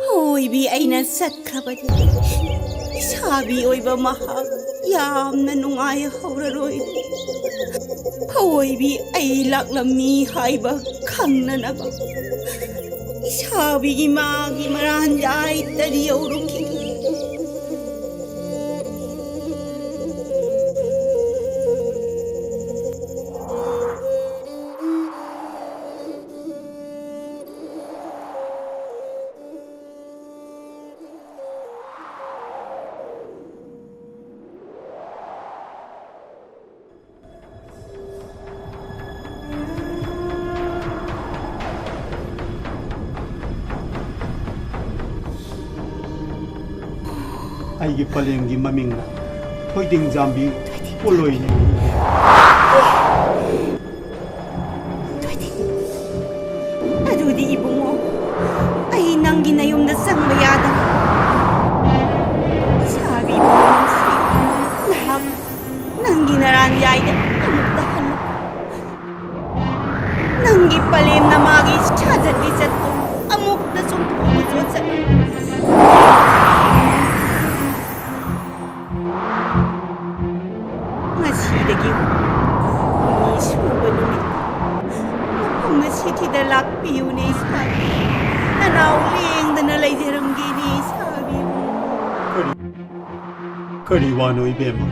ꯑꯋꯣꯏꯕꯤ ꯑꯩꯅ ꯆꯠꯈ꯭ꯔꯕꯗꯤ ꯏꯁꯥꯕꯤ ꯑꯣꯏꯕ ꯃꯍꯥꯛ ꯌꯥꯝꯅ ꯅꯨꯡꯉꯥꯏꯍꯧꯔꯔꯣꯏ꯫ ꯑꯋꯣꯏꯕꯤ ꯑꯩ ꯂꯥꯛꯂꯝꯃꯤ ꯍꯥꯏꯕ ꯈꯪꯅꯅꯕ ꯏꯁꯥꯕꯤꯒꯤ ꯃꯥꯒꯤ ꯃꯔꯥꯟ ꯌꯥꯏꯇꯗꯤ ꯌꯧꯔꯨꯈꯤꯒꯦ꯫ ꯑꯩꯒꯤ ꯄꯂꯦꯝꯒꯤ ꯃꯃꯤꯡꯅ ꯊꯣꯏꯗꯤꯡ ꯖꯥꯝꯕꯤ ꯄꯣꯂꯣꯏꯅꯤ꯫ ꯑꯗꯨꯗꯤ ꯏꯕꯨꯡꯉꯣ, ꯑꯩ ꯅꯪꯒꯤ ꯅꯌꯨꯝꯗ ꯆꯪꯕ ꯌꯥꯗꯕ? ꯏꯁꯥꯕꯤ ꯏꯕꯨꯡꯉꯣꯁꯤ ꯅꯍꯥꯛ ꯅꯪꯒꯤ ꯅꯔꯥꯟ ꯌꯥꯏꯗ ꯑꯃꯨꯛꯇ ꯍꯜꯂꯨ꯫ ꯅꯪꯒꯤ ꯄꯂꯦꯝꯅ ꯃꯥꯒꯤ ꯁꯥꯖꯠ ꯂꯤꯆꯠꯇꯨ ꯑꯃꯨꯛꯇ ꯆꯨꯝꯊꯣꯛꯅ ꯆꯣꯠꯆꯠꯂꯨ꯫ ꯉꯁꯤꯗꯒꯤ ꯍꯨꯝꯅꯤ ꯁꯨꯕ ꯅꯨꯃꯤꯠꯇ ꯃꯐꯝ ꯑꯁꯤꯗ ꯂꯥꯛꯄꯤꯌꯨꯅꯦ ꯏꯁꯥꯕꯤ꯫ ꯅꯅꯥꯎ ꯂꯦꯡꯗꯅ ꯂꯩꯖꯔꯝꯒꯦꯅꯦ ꯏꯁꯥꯕꯤ꯫ ꯀꯔꯤ, ꯀꯔꯤ ꯋꯥꯅꯣ ꯏꯕꯦꯝꯃ?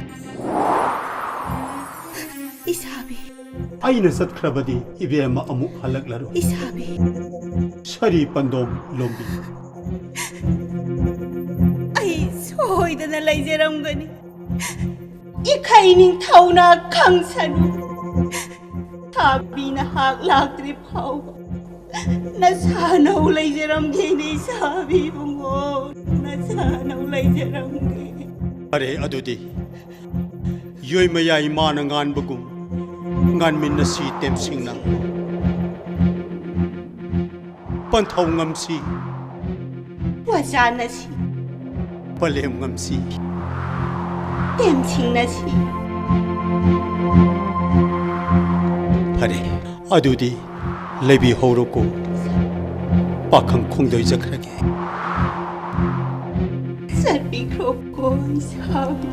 ꯏꯁꯥꯕꯤ꯫ ꯑꯩꯅ ꯆꯠꯈ꯭ꯔꯕꯗꯤ ꯏꯕꯦꯝꯃ ꯑꯃꯨꯛ ꯍꯜꯂꯛꯂꯔꯣꯏ꯫ ꯏꯁꯥꯕꯤ꯫ ꯁꯥꯔꯤ ꯄꯟꯗꯣꯝ ꯂꯣꯝꯕꯤ꯫ ꯑꯩ ꯁꯣꯏꯗꯅ ꯂꯩꯖꯔꯝꯒꯅꯤ꯫ ꯏꯈꯩ ꯅꯤꯡꯊꯧꯅ ꯈꯪꯁꯅꯨ꯫ ꯁꯥꯕꯤ ꯅꯍꯥꯛ ꯂꯥꯛꯇ꯭ꯔꯤ ꯐꯥꯎꯕ ꯅꯁꯥꯅꯧ ꯂꯩꯖꯔꯝꯒꯦꯅꯦ ꯏꯁꯥꯕꯤ ꯏꯕꯨꯡꯉꯣ, ꯅꯁꯥꯅꯧ ꯂꯩꯖꯔꯝꯒꯦ꯫ ꯐꯔꯦ ꯑꯗꯨꯗꯤ, ꯌꯣꯏꯃꯌꯥꯏ ꯃꯥꯅ ꯉꯥꯟꯕꯒꯨꯝ ꯉꯥꯟꯃꯤꯟꯅꯁꯤ ꯇꯦꯝꯁꯤꯡꯅ꯫ ꯄꯟꯊꯧ ꯉꯝꯁꯤ꯫ ꯋꯥꯆꯥꯟꯅꯁꯤ꯫ ꯄꯂꯦꯝ ꯉꯝꯁꯤ꯫ ꯇꯦꯝꯁꯤꯡꯅꯁꯤ꯫ ꯐꯔꯦ, ꯑꯗꯨꯗꯤ ꯂꯩꯕꯤꯍꯧꯔꯣꯀꯣ꯫ ꯄꯥꯈꯪ ꯈꯣꯡꯗꯣꯏꯖꯈ꯭ꯔꯒꯦ꯫ ꯆꯠꯄꯤꯈ꯭ꯔꯣꯀꯣ ꯏꯁꯥꯕꯤ꯫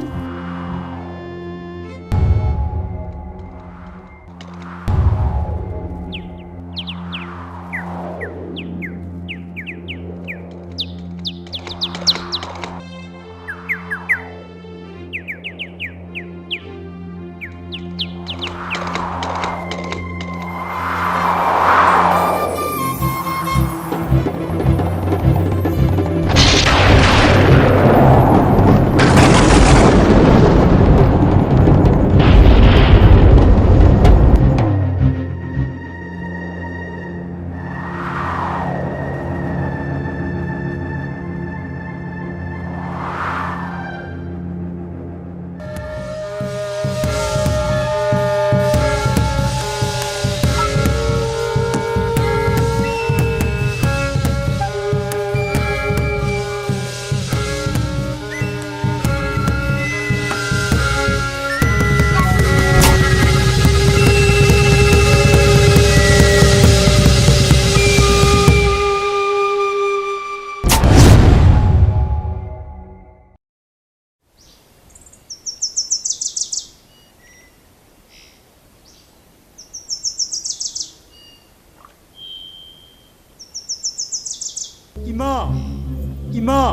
ꯏꯃꯥ!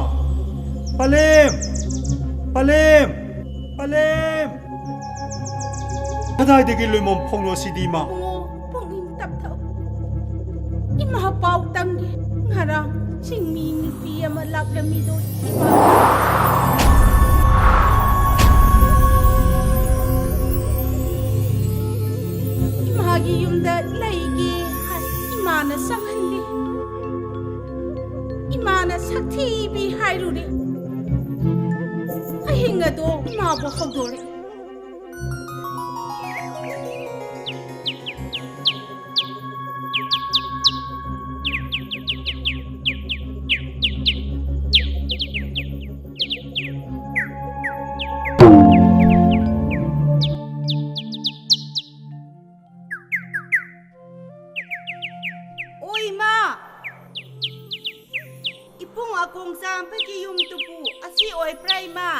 ꯄꯂꯦꯝ! ꯄꯂꯦꯝ! ꯄꯂꯦꯝ! ꯀꯗꯥꯏꯗꯒꯤ ꯂꯣꯏꯃꯝ ꯐꯥꯎꯅꯣ ꯁꯤꯗꯤ, ꯏꯃꯥ? ꯏꯕꯨꯡꯉꯣ, ꯄꯨꯛꯅꯤꯡ ꯇꯞꯊꯧ꯫ ꯏꯃꯥ ꯄꯥꯎ ꯇꯝꯒꯦ꯫ ꯉꯔꯥꯡ ꯆꯤꯡꯃꯤ ꯅꯨꯄꯤ ꯑꯃ ꯂꯥꯛꯂꯝꯃꯤꯗꯣ ꯏꯃꯥ꯫ ꯏꯃꯥꯒꯤ ꯌꯨꯝꯗ ꯂꯩꯒꯦ ꯍꯥꯏ ꯏꯃꯥꯅ ꯆꯪꯍꯜꯂꯤ꯫ ꯏꯃꯥꯅ ꯁꯛꯊꯤꯕꯤ ꯍꯥꯏꯔꯨꯔꯦ꯫ ꯑꯍꯤꯡ ꯑꯗꯣ ꯏꯃꯥꯕꯨ ꯍꯧꯗꯣꯔꯛꯏ꯫ ꯑꯣ ꯏꯃꯥ! ꯏꯕꯨꯡ ꯑꯀꯣꯡ ꯆꯥꯝꯕꯒꯤ ꯌꯨꯝꯗꯨꯕꯨ ꯑꯁꯤ ꯑꯣꯏꯕ꯭ꯔꯥ ꯏꯃꯥ?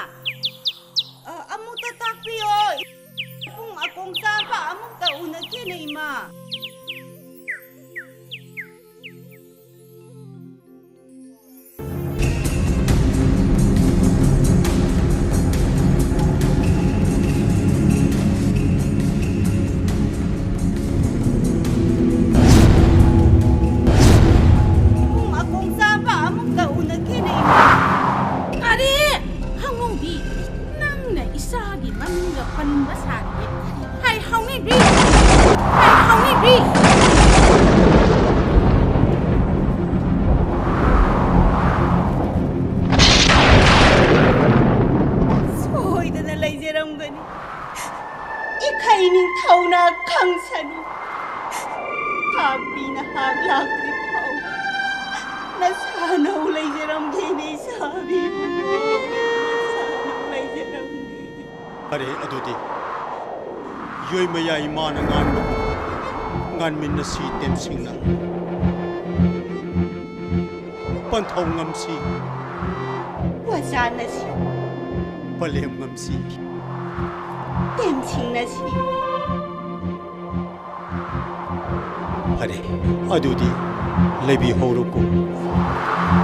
ꯑ, ꯑꯃꯨꯛꯇ ꯇꯥꯛꯄꯤꯌꯣ꯫ ꯏꯕꯨꯡ ꯑꯀꯣꯡ ꯆꯥꯝꯕ ꯑꯃꯨꯛꯇ ꯎꯅꯒꯦꯅ ꯏꯃꯥ꯫ ꯏꯕꯨꯡ ꯑꯀꯣꯡ ꯆꯥꯝꯕ ꯑꯃꯨꯛꯇ ꯎꯅꯒꯦꯅ ꯏꯃꯥ꯫ ꯀꯔꯤ? ꯍꯪꯉꯨꯕꯤ, ꯅꯪꯅ ꯏꯆꯥꯒꯤ ꯃꯃꯤꯡꯒ ꯄꯟꯕ ꯁꯥꯔꯤꯌꯦ꯫ ꯍꯥꯏ ꯍꯥꯎꯅꯤꯕꯤ! ꯍꯥꯏ ꯍꯥꯎꯅꯤꯕꯤ! ꯁꯣꯏꯗꯅ ꯂꯩꯖꯔꯝꯒꯅꯤ꯫ ꯏꯈꯩ ꯅꯤꯡꯊꯧꯅ ꯈꯪꯁꯅꯨ꯫ ꯍꯥꯛꯄꯤꯅ ꯍꯥꯛ ꯂꯥꯛꯇ꯭ꯔꯤ ꯐꯥꯎ ꯅꯁꯥꯅꯧ ꯂꯩꯖꯔꯝꯒꯦꯅꯦ ꯏꯁꯥꯕꯤꯕꯨ꯫ ꯅꯁꯥꯅꯧ ꯂꯩꯖꯔꯝꯒꯦ꯫ ꯐꯔꯦ, ꯑꯗꯨꯗꯤ ꯌꯣꯏꯃꯌꯥ ꯏꯃꯥꯅ ꯉꯥꯟꯕꯕꯨ ꯉꯥꯟꯃꯤꯟꯅꯁꯤ ꯇꯦꯝꯁꯤꯡꯅ꯫ ꯄꯟꯊꯧ ꯉꯝꯁꯤ꯫ ꯋꯥꯆꯥꯟꯅꯁꯤ꯫ ꯄꯂꯦꯝ ꯉꯝꯁꯤ꯫ ꯇꯦꯝꯁꯤꯡꯅꯁꯤ꯫ ꯐꯔꯦ, ꯑꯗꯨꯗꯤ ꯂꯩꯕꯤꯍꯧꯔꯣꯀꯣ꯫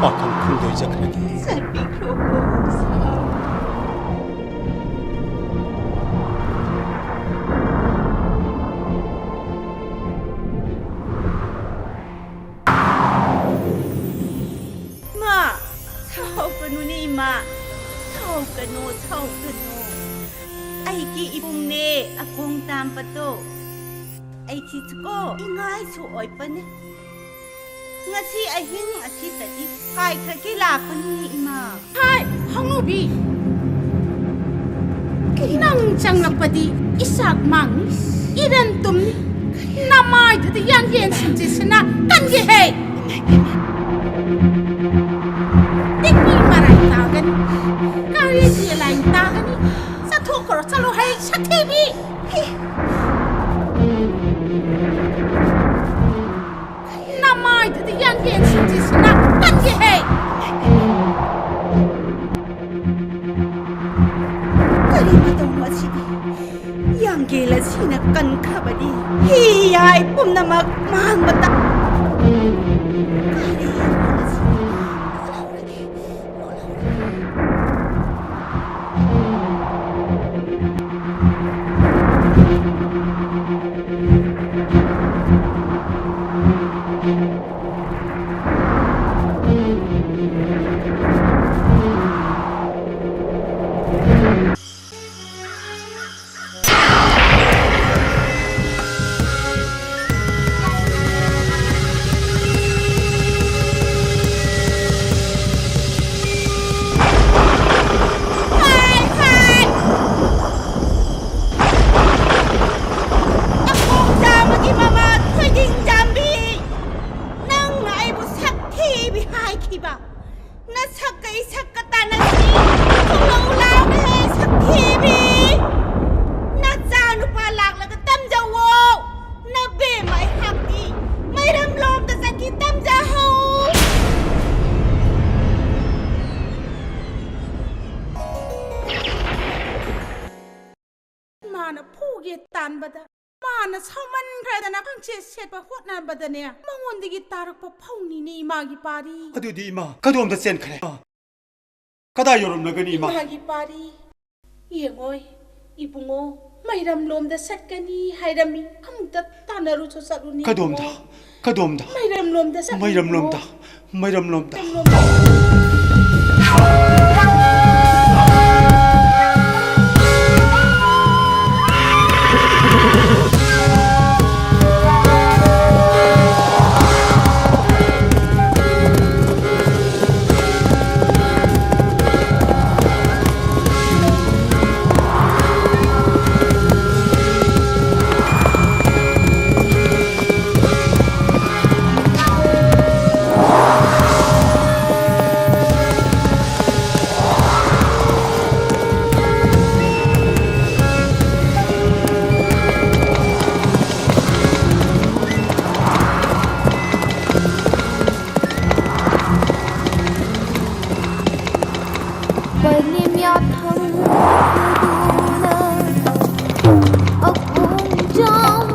ꯄꯥꯈꯪ ꯈꯨꯟꯗꯣꯏ ꯆꯠꯈ꯭ꯔꯒꯦ꯫ ꯆꯠꯄꯤꯈ꯭ꯔꯣ꯫ ꯏꯃꯥ, ꯁꯥꯎꯒꯅꯨꯅꯦ ꯏꯃꯥ, ꯁꯥꯎꯒꯅꯨ, ꯁꯥꯎꯒꯅꯨ꯫ ꯑꯩꯒꯤ ꯏꯕꯨꯡꯅꯦ, ꯑꯈꯣꯡ ꯇꯥꯝꯕꯗꯣ꯫ ꯑꯩꯒꯤꯁꯨꯀꯣ ꯏꯉꯥꯏꯁꯨ ꯑꯣꯏꯕꯅꯦ꯫ ꯉꯁꯤ ꯑꯍꯤꯡ ꯑꯁꯤꯗꯗꯤ ꯍꯥꯏꯈ꯭ꯔꯒꯦ ꯂꯥꯛꯄꯅꯤ ꯏꯃꯥ꯫ ꯍꯥꯏ, ꯍꯅꯨꯕꯤ꯫ ꯅꯪ ꯆꯪꯂꯛꯄꯗꯤ ꯏꯆꯥꯛ ꯃꯥꯡꯅꯤ, ꯏꯔꯟ ꯇꯨꯝꯅꯤ꯫ ꯅꯃꯥꯏꯗꯨꯗ ꯌꯥꯡꯌꯦꯟ ꯁꯤꯡꯖꯤꯠꯁꯤꯅ ꯀꯟꯒꯦ ꯍꯦ꯫ ꯇꯤꯛꯄꯤ ꯃꯔꯥꯏ ꯇꯥꯒꯅꯤ, ꯀꯥꯔꯤ ꯂꯥꯏ ꯇꯥꯒꯅꯤ꯫ ꯆꯠꯊꯣꯛꯈ꯭ꯔꯣ, ꯆꯠꯂꯣ ꯍꯩ, ꯁꯛꯊꯤꯕꯤ꯫ ꯅꯃꯥꯏꯗꯨꯗ ꯌꯥꯡꯌꯦꯟ ꯁꯤꯡꯖꯤꯠꯁꯤꯅ ꯀꯟꯒꯦ ꯍꯦ꯫ ꯀꯔꯤ ꯃꯇꯧꯅꯣ ꯑꯁꯤꯗꯤ? ꯌꯥꯡꯒꯦꯜ ꯑꯁꯤꯅ ꯀꯟꯈ꯭ꯔꯕꯗꯤ ꯍꯤ ꯍꯥꯏ ꯄꯨꯝꯅꯃꯛ ꯃꯥꯡꯕ ꯇꯥ-, ꯀꯔꯤ ꯑꯁꯤꯗꯤ? ꯅꯈꯣꯡ ꯆꯥꯝꯃꯒꯤ ꯃꯃꯥ ꯊꯣꯏꯗꯤꯡ ꯆꯥꯝꯕꯤ! ꯅꯪꯅ ꯑꯩꯕꯨ ꯁꯛ ꯊꯤꯕꯤ ꯍꯥꯏꯈꯤꯕ꯫ ꯅꯁꯛꯀ ꯏꯁꯛꯀ ꯇꯥꯟꯅꯁꯤ꯫ ꯊꯣꯛꯂꯛꯎ ꯂꯥꯎꯅꯦꯍꯦ, ꯁꯛꯊꯤꯕꯤ! ꯅꯆꯥ ꯅꯨꯄꯥ ꯂꯥꯛꯂꯒ ꯇꯝꯖꯧꯋꯣ꯫ ꯅꯕꯦꯝꯃ ꯑꯩꯍꯥꯛꯇꯤ ꯃꯩꯔꯝ ꯂꯣꯝꯗ ꯆꯠꯈꯤ ꯇꯝꯖꯍꯧ꯫ ꯏꯃꯥꯅ ꯐꯨꯒꯦ ꯇꯥꯟꯕꯗ ꯃꯥꯅ ꯁꯥꯎꯃꯟꯈ꯭ꯔꯗꯅ ꯈꯪꯁꯦꯠ ꯁꯦꯠꯄ ꯍꯣꯠꯅꯕꯗꯅꯦ, ꯃꯉꯣꯟꯗꯒꯤ ꯇꯥꯔꯛꯄ ꯐꯧꯅꯤꯅꯦ ꯏꯃꯥꯒꯤ ꯄꯥꯔꯤ꯫ ꯑꯗꯨꯗꯤ ꯏꯃꯥ ꯀꯗꯣꯝꯗ ꯆꯦꯟꯈ꯭ꯔꯦ? ꯏꯃꯥ, ꯀꯗꯥꯏ ꯌꯧꯔꯝꯂꯒꯅꯤ ꯏꯃꯥ? ꯏꯃꯥꯒꯤ ꯄꯥꯔꯤ꯫ ꯌꯦꯡꯉꯣꯏ, ꯏꯕꯨꯡꯉꯣ, ꯃꯩꯔꯝꯂꯣꯝꯗ ꯆꯠꯀꯅꯤ ꯍꯥꯏꯔꯝꯃꯤ꯫ ꯑꯃꯨꯛꯇ ꯇꯥꯟꯅꯔꯨꯆꯣ ꯆꯠꯂꯨꯅꯦ ꯀꯗꯣꯝꯗ? ꯏꯕꯨꯡꯉꯣ꯫ ꯀꯗꯣꯝꯗ? ꯃꯩꯔꯝꯂꯣꯝꯗ ꯆꯠꯂꯨꯅꯦ ꯃꯩꯔꯝꯂꯣꯝꯗ? ꯏꯕꯨꯡꯉꯣ꯫ ꯃꯩꯔꯝꯂꯣꯝꯗ꯫ ꯃꯩꯔꯝꯂꯣꯝꯗ꯫ Palim yathang duna akhung jam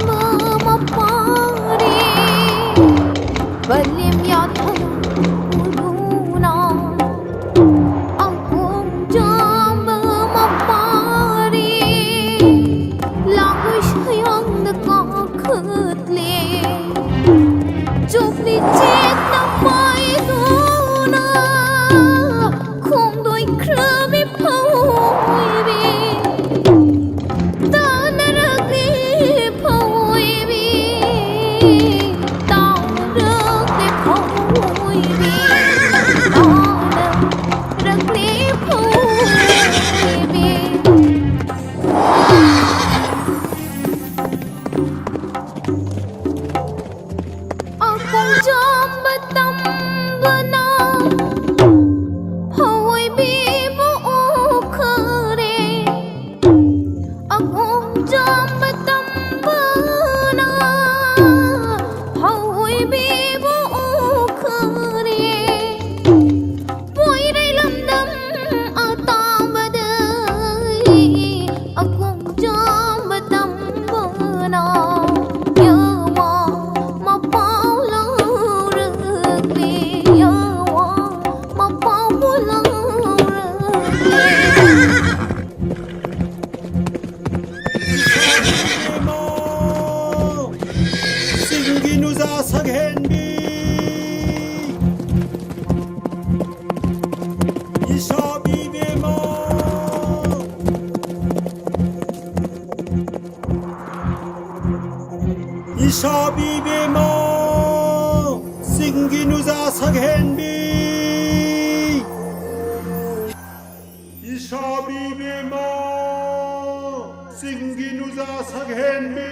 mapari. Palim yathang duna akhung jam mapari. Langui shayang na kakhatle. Chupli chek na pai duna khung doi krami ꯏꯕꯦꯝꯃ, ꯆꯤꯡꯒꯤ ꯅꯨꯖꯥ ꯁꯛꯍꯦꯟꯕꯤ, ꯏꯁꯥꯕꯤ ꯏꯕꯦꯝꯃ, ꯏꯁꯥꯕꯤ ꯏꯕꯦꯝꯃ, ꯆꯤꯡꯒꯤ ꯅꯨꯖꯥ ꯁꯛꯍꯦꯟꯕꯤ꯫ ꯏꯁꯥꯕꯤ ꯏꯕꯦꯝꯃ, ꯆꯤꯡꯒꯤ ꯅꯨꯖꯥ ꯁꯛꯍꯦꯟꯕꯤ꯫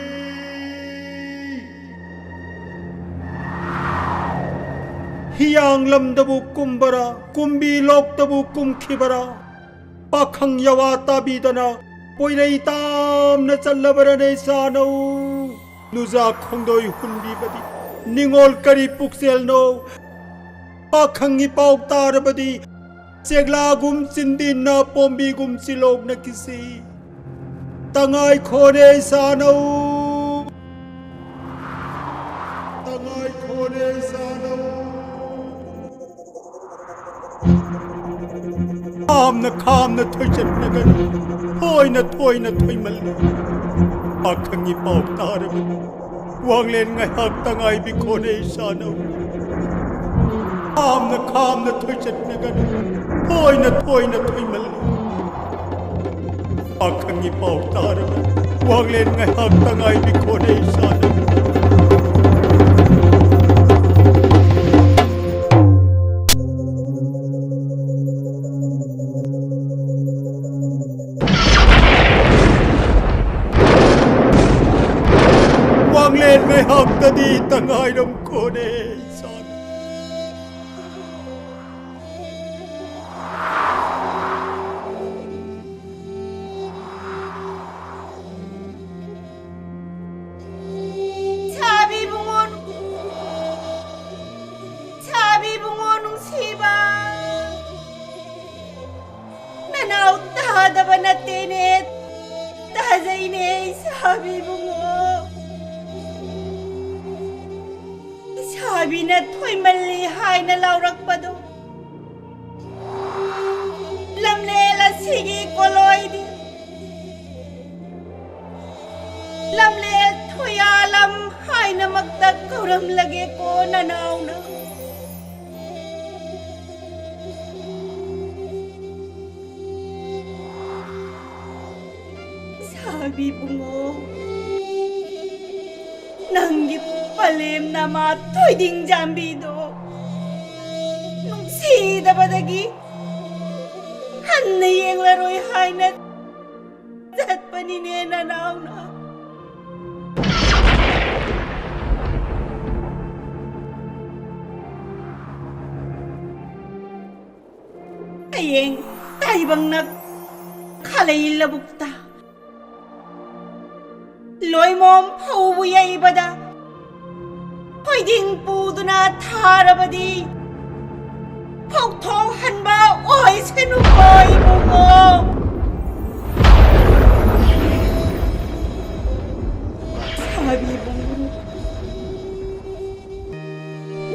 ꯍꯤꯌꯥꯡꯂꯝꯗꯕꯨ ꯀꯨꯝꯕꯔꯥ, ꯀꯨꯝꯕꯤ ꯂꯣꯛꯇꯕꯨ ꯀꯨꯝꯈꯤꯕꯔꯥ, ꯄꯥꯈꯪ ꯌꯥꯋꯥ ꯇꯥꯕꯤꯗꯅ ꯄꯣꯏꯔꯩ ꯇꯥꯝꯅ ꯆꯠꯂꯕꯔꯅꯦ ꯏꯆꯥꯅꯧ? ꯅꯨꯖꯥ ꯈꯣꯡꯗꯣꯏ ꯍꯨꯟꯕꯤꯕꯗꯤ ꯅꯤꯡꯉꯣꯜ ꯀꯔꯤ ꯄꯨꯛꯆꯦꯜꯅꯣ? ꯄꯥꯈꯪꯒꯤ ꯄꯥꯎ ꯇꯥꯔꯕꯗꯤ ꯆꯦꯛꯂꯥꯒꯨꯝ ꯆꯤꯟꯗꯤꯟꯅ ꯄꯣꯝꯕꯤꯒꯨꯝ ꯆꯤꯂꯣꯛꯅ ꯀꯤꯁꯤ꯫ ꯇꯉꯥꯏ ꯈꯣꯔꯦ ꯏꯆꯥꯅꯧ, ꯇꯉꯥꯏ ꯈꯣꯔꯦ ꯏꯆꯥꯅꯧ꯫ ꯈꯥꯝꯅ ꯈꯥꯝꯅ ꯊꯣꯏꯆꯠꯅꯒꯅꯨ, ꯊꯣꯏꯅ ꯊꯣꯏꯅ ꯊꯣꯏꯃꯜꯂꯤ꯫ ꯄꯥꯈꯪꯒꯤ ꯄꯥꯎ ꯇꯥꯔꯕꯗꯤ ꯋꯥꯡꯂꯦꯟ ꯉꯥꯏꯍꯥꯛ ꯇꯉꯥꯏꯕꯤ ꯈꯣꯔꯦ ꯏꯆꯥꯅꯧ꯫ ꯈꯥꯝꯅ ꯈꯥꯝꯅ ꯊꯣꯏꯆꯠꯅꯒꯅꯨ, ꯊꯣꯏꯅ ꯊꯣꯏꯅ ꯊꯣꯏꯃꯜꯂꯤ꯫ ꯄꯥꯈꯪꯒꯤ ꯄꯥꯎ ꯇꯥꯔꯕ ꯋꯥꯡꯂꯦꯟ ꯉꯥꯏꯍꯥꯛ ꯇꯉꯥꯏꯕꯤ ꯈꯣꯔꯦ ꯏꯆꯥꯅꯧ꯫ ꯋꯥꯡꯂꯦꯟ ꯉꯥꯏꯍꯥꯛꯇꯗꯤ ꯇꯉꯥꯏꯔꯝ ꯈꯣꯔꯦ ꯏꯆꯥꯅꯧ꯫ ꯁꯥꯕꯤ ꯏꯕꯨꯡꯉꯣ, ꯁꯥꯕꯤ ꯏꯕꯨꯡꯉꯣ ꯅꯨꯡꯁꯤꯕ, ꯅꯅꯥꯎ ꯇꯥꯗꯕ ꯅꯠꯇꯦꯅꯦ, ꯇꯥꯖꯩꯅꯦ ꯁꯥꯕꯤ ꯏꯕꯨꯡꯉꯣ꯫ ꯁꯥꯕꯤꯅ ꯊꯣꯏꯃꯜꯂꯤ ꯍꯥꯏꯅ ꯂꯥꯎꯔꯛꯄꯗꯣ ꯀꯣꯂꯣꯏꯗꯤ ꯂꯝꯂꯦꯜ ꯊꯣꯌꯥꯂꯝ ꯍꯥꯏꯅꯃꯛꯇ ꯀꯧꯔꯝꯂꯒꯦꯀꯣ ꯅꯅꯥꯎꯅ꯫ ꯁꯥꯕꯤ ꯕꯨꯡꯉꯣ, ꯅꯪꯒꯤ ꯄꯂꯦꯝ ꯅꯃꯥ ꯊꯣꯏꯗꯤꯡ ꯖꯥꯝꯕꯤꯗꯣ ꯅꯨꯡꯁꯤꯗꯕꯗꯒꯤ ꯍꯟꯅ ꯌꯦꯡꯂꯔꯣꯏ ꯍꯥꯏꯅ ꯆꯠꯄꯅꯤꯅꯦ ꯅꯅꯥꯎꯅ꯫ ꯍꯌꯦꯡ ꯇꯥꯏꯕꯪꯅ ꯈꯥꯂꯩ ꯂꯧꯕꯨꯛꯇ ꯂꯣꯏꯃꯣꯝ ꯐꯧꯕꯨ ꯌꯩꯕꯗ ꯊꯣꯏꯗꯤꯡ ꯄꯨꯗꯨꯅ ꯊꯥꯔꯕꯗꯤ ꯐꯧꯊꯣꯛꯍꯟꯕ ꯑꯣꯏꯁꯅꯨꯀꯣ ꯏꯕꯨꯡꯉꯣ꯫ ꯁꯥꯕꯤ ꯏꯕꯨꯡꯉꯣ,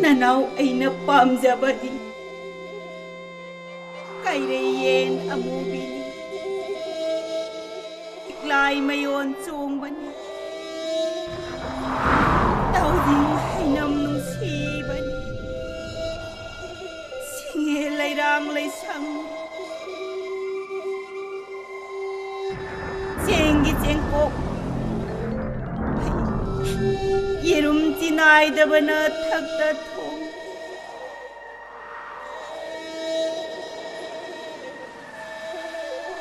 ꯅꯅꯥꯎ ꯑꯩꯅ ꯄꯥꯝꯖꯕꯗꯤ ꯀꯩꯔꯩ ꯌꯦꯟ ꯑꯃꯨꯕꯤꯅꯤ, ꯂꯤꯛꯂꯥꯏ ꯃꯌꯣꯟ ꯆꯣꯡꯕꯅꯤ, ꯇꯥꯎꯖꯤꯡ ꯍꯩꯅꯝ ꯅꯨꯡꯁꯤꯕꯅꯤ, ꯁꯤꯡꯉꯦ ꯂꯩꯔꯥꯡ ꯂꯩꯁꯪ, ꯆꯦꯡꯒꯤ ꯆꯦꯡꯀꯣꯛ, ꯌꯦꯔꯨꯝ ꯆꯤꯅꯥꯏꯗꯕꯅ ꯊꯛꯇ ꯊꯣꯡ,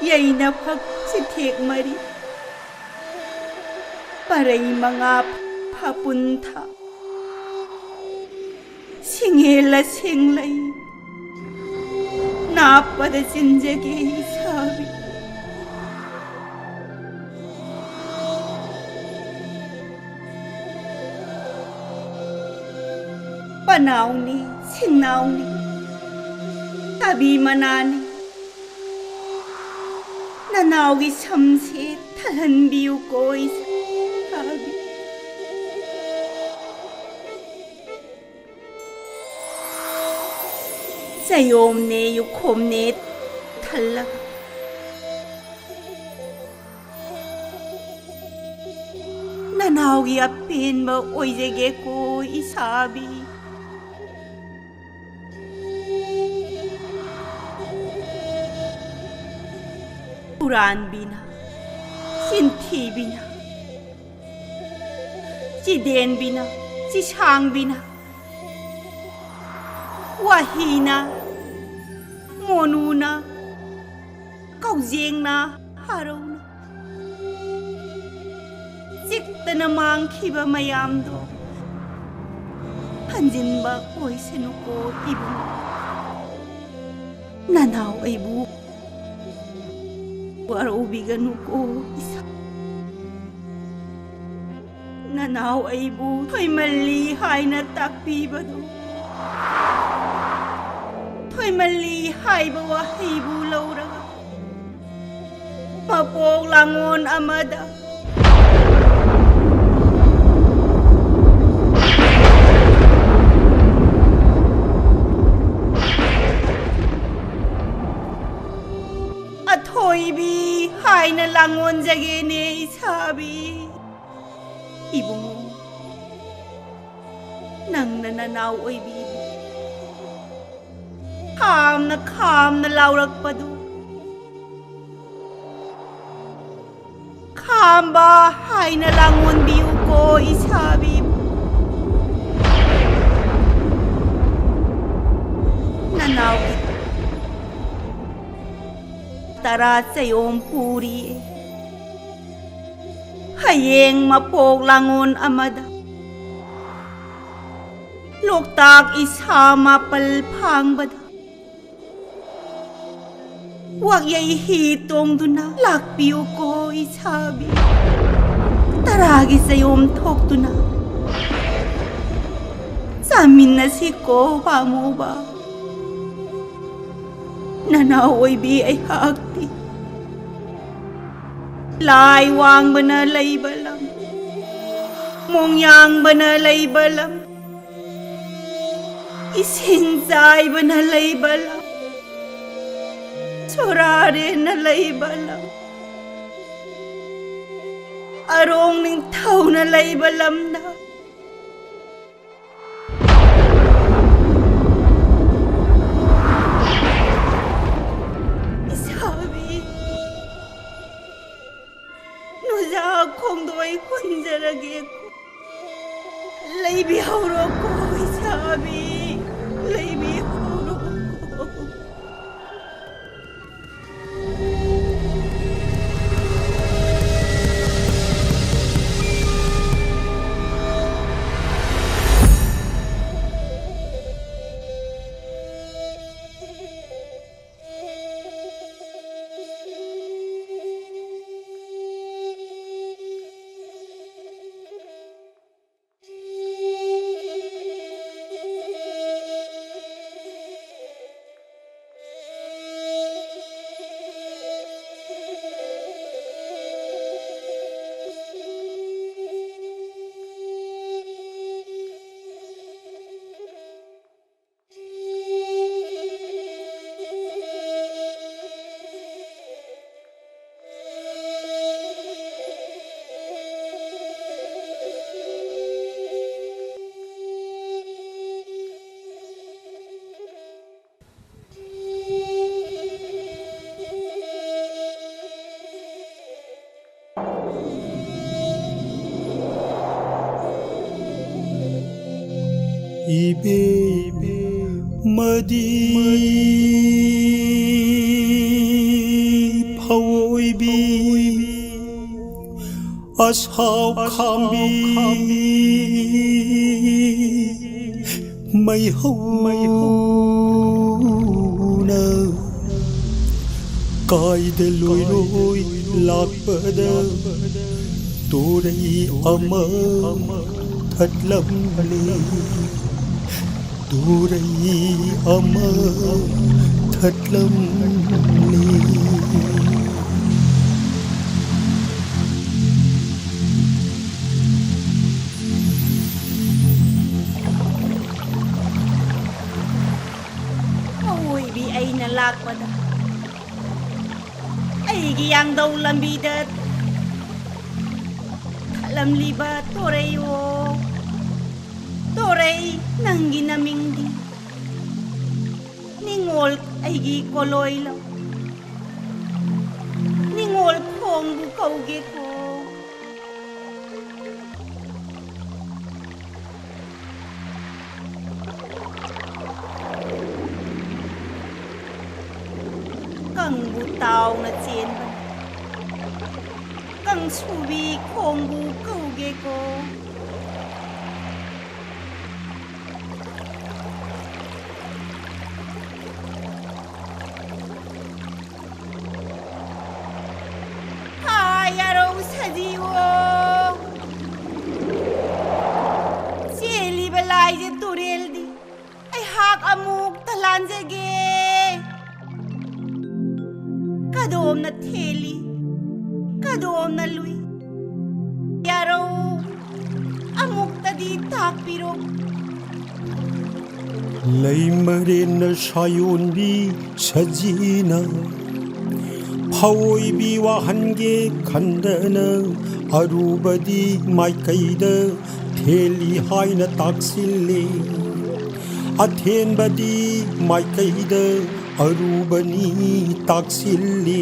ꯌꯩꯅ ꯐꯛ ꯆꯤꯊꯦꯛ ꯃꯔꯤ, ꯄꯔꯩ ꯃꯉꯥ ꯐꯥꯄꯨꯟ ꯊꯥ, ꯁꯤꯡꯍꯦꯜꯂ ꯁꯤꯡꯂꯩ ꯅꯥꯞꯄꯗ ꯆꯤꯟꯖꯒꯦ ꯏꯁꯥꯕꯤ꯫ ꯄꯅꯥꯎꯅꯤ, ꯁꯤꯡꯅꯥꯎꯅꯤ, ꯊꯕꯤ ꯃꯅꯥꯅꯤ, ꯅꯅꯥꯎꯒꯤ ꯁꯝꯁꯦ ꯊꯜꯍꯟꯕꯤꯌꯨꯀꯣ ꯏꯁꯥꯕꯤ꯫ ꯆꯌꯣꯝꯅꯦ ꯌꯨꯈꯣꯝꯅꯦ ꯊꯜꯂꯒ ꯅꯅꯥꯎꯒꯤ ꯑꯄꯦꯟꯕ ꯑꯣꯏꯖꯒꯦꯀꯣ ꯏꯁꯥꯕꯤ꯫ ꯍꯨꯔꯥꯟꯕꯤꯅ, ꯆꯤꯟꯊꯤꯕꯤꯅ, ꯆꯤꯗꯦꯟꯕꯤꯅ, ꯆꯤꯁꯥꯡꯕꯤꯅ, ꯋꯥꯍꯤꯅ, ꯃꯣꯅꯨꯅ, ꯀꯧꯖꯦꯡꯅ, ꯍꯥꯔꯧꯅ ꯆꯤꯛꯇꯅ ꯃꯥꯡꯈꯤꯕ ꯃꯌꯥꯝꯗꯣ ꯍꯟꯖꯤꯟꯕ ꯑꯣꯏꯁꯅꯨꯀꯣ ꯏꯕꯨꯡꯉꯣ꯫ ꯅꯅꯥꯎ ꯑꯩꯕꯨ ꯋꯥꯔꯧꯕꯤꯒꯅꯨꯀꯣ ꯏꯁꯥ꯫ ꯅꯅꯥꯎ ꯑꯩꯕꯨ ꯊꯣꯏꯃꯜꯂꯤ ꯍꯥꯏꯅ ꯇꯥꯛꯄꯤꯕꯗꯨ, ꯊꯣꯏꯃꯜꯂꯤ ꯍꯥꯏꯕ ꯋꯥꯍꯩꯕꯨ ꯂꯧꯔꯒ ꯃꯄꯣꯛ ꯂꯥꯡꯉꯣꯟ ꯑꯃꯗ ꯑꯊꯣꯏꯕꯤ ꯍꯥꯏꯅ ꯂꯥꯡꯉꯣꯟꯖꯒꯦꯅꯦ ꯏꯁꯥꯕꯤ꯫ ꯏꯕꯨꯡꯉꯣ, ꯅꯪꯅ ꯅꯅꯥꯎ ꯑꯣꯏꯕꯤꯕꯨ ꯈꯥꯝꯅ ꯈꯥꯝꯅ ꯂꯥꯎꯔꯛꯄꯗꯨ ꯈꯥꯝꯕ ꯍꯥꯏꯅ ꯂꯥꯡꯉꯣꯟꯕꯤꯌꯨꯀꯣ ꯏꯁꯥꯕꯤꯕꯨ꯫ ꯅꯅꯥꯎꯒꯤ ꯇꯔꯥ ꯆꯌꯣꯝ ꯄꯨꯔꯤ꯫ ꯍꯌꯦꯡ ꯃꯄꯣꯛ ꯂꯥꯡꯉꯣꯟ ꯑꯃꯗ ꯂꯣꯛꯇꯥꯛ ꯏꯁꯥ ꯃꯥꯄꯜ ꯐꯥꯡꯕꯗ ꯋꯥꯌꯩ ꯍꯤ ꯇꯣꯡꯗꯨꯅ ꯂꯥꯛꯄꯤꯌꯨꯀꯣ ꯏꯁꯥꯕꯤ꯫ ꯇꯔꯥꯒꯤ ꯆꯌꯣꯝ ꯊꯣꯛꯇꯨꯅ ꯆꯥꯃꯤꯟꯅꯁꯤꯀꯣ ꯄꯥꯝꯃꯨꯕ꯫ ꯅꯅꯥꯎ ꯑꯣꯏꯕꯤ ꯑꯩꯍꯥꯛꯇꯤ ꯂꯥꯏ ꯋꯥꯡꯕꯅ ꯂꯩꯕ ꯂꯝ, ꯃꯣꯡꯌꯥꯡꯕꯅ ꯂꯩꯕ ꯂꯝ, ꯏꯁꯤꯡ ꯆꯥꯏꯕꯅ ꯂꯩꯕ ꯂꯝ, ꯁꯣꯔꯥꯔꯦꯟꯅ ꯂꯩꯕ ꯂꯝ, ꯑꯔꯣꯡ ꯅꯤꯡꯊꯧꯅ ꯂꯩꯕ ꯂꯝꯗ꯫ ꯏꯁꯥꯕꯤ, ꯅꯨꯖꯥ ꯈꯣꯡꯗꯣꯏ ꯍꯨꯟꯖꯔꯒꯦ꯫ ꯂꯩꯕꯤꯍꯧꯔꯣꯀꯣ ꯏꯁꯥꯕꯤ, ꯂꯩꯕꯤꯍꯧꯔꯣꯀꯣ꯫ ꯏꯕꯦꯝꯃꯗꯤ ꯐꯧ ꯑꯣꯏꯕꯤ, ꯑꯁꯥꯎ ꯈꯥꯝꯕꯤ, ꯃꯩꯍꯧꯅ ꯀꯥꯏꯗ ꯂꯣꯏꯔꯣꯏ ꯂꯥꯛꯄꯗ ꯇꯣꯔꯩ ꯑꯃ ꯊꯠꯂꯝꯂꯦ, ꯇꯣꯔꯩ ꯑꯃ ꯊꯠꯂꯝꯂꯦ꯫ ꯑꯋꯣꯏꯕꯤ ꯑꯩꯅ ꯂꯥꯛꯄꯗ ꯑꯩꯒꯤ ꯌꯥꯡꯗꯧ ꯂꯝꯕꯤꯗ ꯇꯝꯂꯤꯕ ꯇꯣꯔꯩꯋꯣ, ꯇꯣꯔꯩ ꯅꯪꯒꯤ ꯅꯃꯤꯡꯗꯤ꯫ ꯅꯤꯡꯉꯣꯜ ꯑꯩꯒꯤ ꯀꯣꯂꯣꯏꯂꯣ, ꯅꯤꯡꯉꯣꯜ ꯈꯣꯡꯕꯨ ꯀꯧꯒꯦꯀꯣ꯫ ꯀꯪꯕꯨ ꯇꯥꯎꯅ ꯆꯦꯟꯕ ꯀꯪꯁꯨꯕꯤ ꯈꯣꯡꯕꯨ ꯀꯧꯒꯦꯀꯣ꯫ ꯍꯥ, ꯌꯥꯔꯧ ꯁꯖꯤꯋꯣ꯫ ꯆꯦꯜꯂꯤꯕ ꯂꯥꯏꯁꯦ ꯇꯨꯔꯦꯜꯗꯤ ꯑꯩꯍꯥꯛ ꯑꯃꯨꯛꯇ ꯂꯥꯟꯖꯒꯦ꯫ ꯀꯗꯣꯝꯅ ꯊꯦꯜꯂꯤ, ꯀꯗꯣꯝꯅ ꯂꯨꯏ? ꯌꯥꯔꯧ, ꯑꯃꯨꯛꯇꯗꯤ ꯇꯥꯛꯄꯤꯔꯣ꯫ ꯂꯩꯃꯔꯦꯟꯅ ꯁꯥꯌꯣꯟꯕꯤ ꯁꯖꯤꯅ ꯐꯑꯣꯏꯕꯤ ꯋꯥꯍꯟꯒꯦ ꯈꯟꯗꯅ ꯑꯔꯨꯕꯗꯤ ꯃꯥꯏꯀꯩꯗ ꯊꯦꯜꯂꯤ ꯍꯥꯏꯅ ꯇꯥꯛꯁꯤꯜꯂꯤ꯫ ꯑꯊꯦꯟꯕꯗꯤ ꯃꯥꯏꯀꯩꯗ ꯑꯔꯨꯕꯅꯤ ꯇꯥꯛꯁꯤꯜꯂꯤ꯫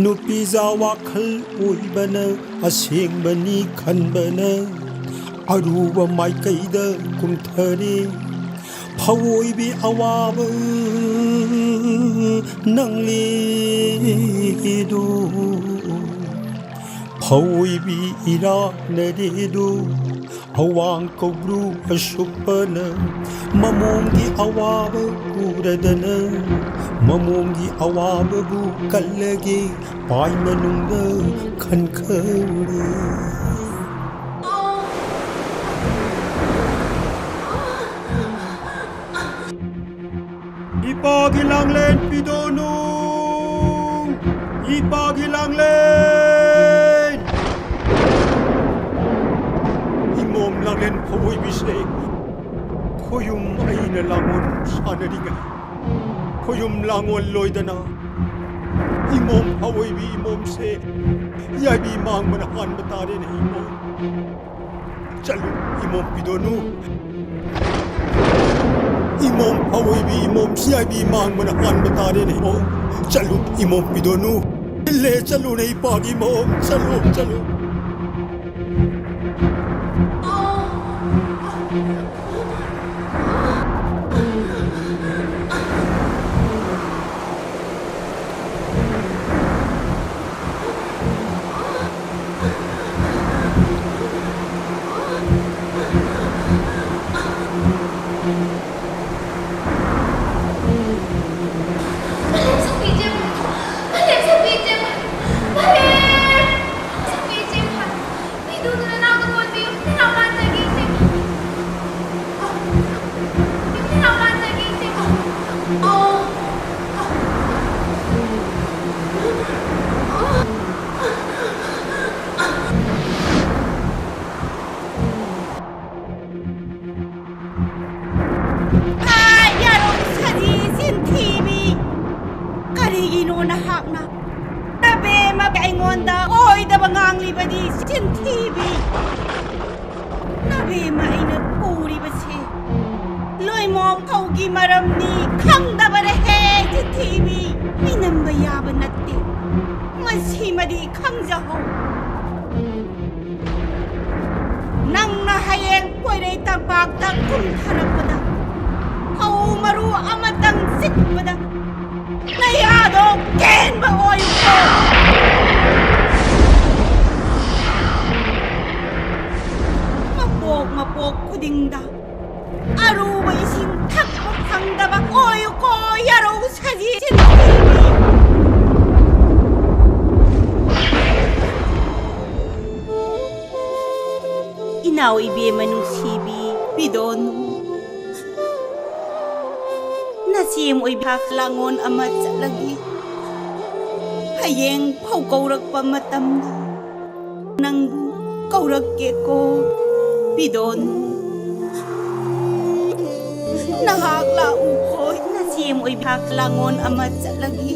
ꯅꯨꯄꯤꯖꯥ ꯋꯥꯈꯜ ꯑꯣꯏꯕꯅ ꯑꯁꯦꯡꯕꯅꯤ ꯈꯟꯕꯅ ꯑꯔꯨꯕ ꯃꯥꯏꯀꯩꯗ ꯀꯨꯝꯊꯔꯦ꯫ ꯐꯑꯣꯏꯕꯤ ꯑꯋꯥꯕ ꯅꯪꯂꯦꯗꯣ, ꯐꯑꯣꯏꯕꯤ ꯏꯔꯥꯛꯅꯔꯦꯗꯣ, ꯑꯋꯥꯡ ꯀꯧꯕ꯭ꯔꯨ ꯑꯁꯨꯞꯄꯅ ꯃꯃꯣꯡꯒꯤ ꯑꯋꯥꯕ ꯎꯔꯗꯅ ꯃꯃꯣꯡꯒꯤ ꯑꯋꯥꯕꯕꯨ ꯀꯜꯂꯒꯦ ꯄꯥꯏ ꯃꯅꯨꯡꯗ ꯈꯟꯈꯔꯦ꯫ ꯏꯄꯥꯒꯤ ꯂꯥꯡꯂꯦꯟ ꯄꯤꯗꯣꯅꯨ, ꯏꯄꯥꯒꯤ ꯂꯥꯡꯂꯦꯟ꯫ ꯏꯃꯣꯝ ꯂꯥꯡꯂꯦꯟ ꯐꯑꯣꯏꯕꯤꯁꯦ, ꯈꯣꯌꯨꯝ ꯑꯩꯅ ꯂꯥꯡꯑꯣꯟ ꯁꯥꯟꯅꯔꯤꯉꯩ, ꯈꯣꯌꯨꯝ ꯂꯥꯡꯑꯣꯟ ꯂꯣꯏꯗꯅ ꯏꯃꯣꯝ ꯑꯋꯣꯏꯕꯤ ꯏꯃꯣꯝꯁꯦ ꯌꯥꯏꯕꯤ ꯃꯥꯡꯕꯅ ꯍꯥꯟꯕ ꯇꯥꯔꯦꯅꯦ ꯏꯃꯣꯝ꯫ ꯆꯠꯂꯨ ꯏꯃꯣꯝ ꯄꯤꯗꯣꯅꯨ꯫ ꯏꯃꯣꯝ ꯑꯋꯣꯏꯕꯤ ꯏꯃꯣꯝ ꯌꯥꯏꯕꯤ ꯃꯥꯡꯕꯅ ꯍꯥꯟꯕ ꯇꯥꯔꯦꯅꯦ ꯏꯃꯣꯝ꯫ ꯆꯠꯂꯨ ꯏꯃꯣꯝ ꯄꯤꯗꯣꯅꯨ꯫ ꯏꯜꯂꯦ ꯆꯠꯂꯨꯅꯦ ꯏꯄꯥꯒꯤ ꯏꯃꯣꯝ꯫ ꯆꯠꯂꯨ ꯆꯠꯂꯨ꯫ ꯌꯥꯔꯣꯏ, ꯁꯖꯤ ꯆꯤꯟꯊꯤꯕꯤ! ꯀꯔꯤꯒꯤꯅꯣ ꯅꯍꯥꯛꯅ ꯅꯕꯦꯝꯃ ꯑꯩꯉꯣꯟꯗ ꯑꯣꯏꯗꯕ ꯉꯥꯡꯂꯤꯕꯗꯤ, ꯆꯤꯟꯊꯤꯕꯤ? ꯅꯕꯦꯝꯃ ꯑꯩꯅ ꯎꯔꯤꯕꯁꯦ ꯂꯣꯏꯃꯣꯝ ꯐꯧꯒꯤ ꯃꯔꯝꯅꯤ ꯈꯪꯗꯕꯔꯍꯦ, ꯆꯤꯟꯊꯤꯕꯤ! ꯃꯤꯅꯝꯕ ꯌꯥꯕ ꯅꯠꯇꯦ꯫ ꯃꯁꯤꯃꯗꯤ ꯈꯪꯖꯍꯧ꯫ ꯅꯪꯅ ꯍꯌꯦꯡ ꯀꯣꯏꯔꯩ ꯇꯝꯄꯥꯛꯇ ꯀꯨꯝꯊꯔꯛꯄꯗ ꯐꯧ ꯃꯔꯨ ꯑꯃꯇꯪ ꯆꯤꯛꯄꯗ ꯅꯌꯥꯗꯣ ꯀꯦꯟꯕ ꯑꯣꯏꯌꯨꯀꯣ꯫ ꯃꯄꯣꯛ ꯃꯄꯣꯛ ꯈꯨꯗꯤꯡꯗ ꯑꯔꯨꯕ ꯏꯁꯤꯡ ꯊꯛꯄ ꯐꯪꯗꯕ ꯑꯣꯏꯌꯨꯀꯣ, ꯌꯥꯔꯧ ꯁꯖꯤ ꯆꯤꯟꯊꯤꯕꯤ꯫ ꯏꯅꯥꯎ ꯏꯕꯦꯝꯃ ꯅꯨꯡꯁꯤꯕꯤ, ꯄꯤꯗꯣꯟ, ꯅꯆꯦꯝ ꯑꯣꯏꯕꯤ ꯂꯥꯡꯉꯣꯟ ꯑꯃ ꯆꯠꯂꯒꯦ꯫ ꯍꯌꯦꯡ ꯐꯧ ꯀꯧꯔꯛꯄ ꯃꯇꯝꯗ ꯅꯪꯕꯨ ꯀꯧꯔꯛꯀꯦꯀꯣ, ꯄꯤꯗꯣꯟ꯫ ꯅꯍꯥꯛ ꯂꯥꯛꯎꯀꯣ, ꯅꯆꯦꯝ ꯑꯣꯏꯕꯤ ꯂꯥꯡꯉꯣꯟ ꯑꯃ ꯆꯠꯂꯒꯦ꯫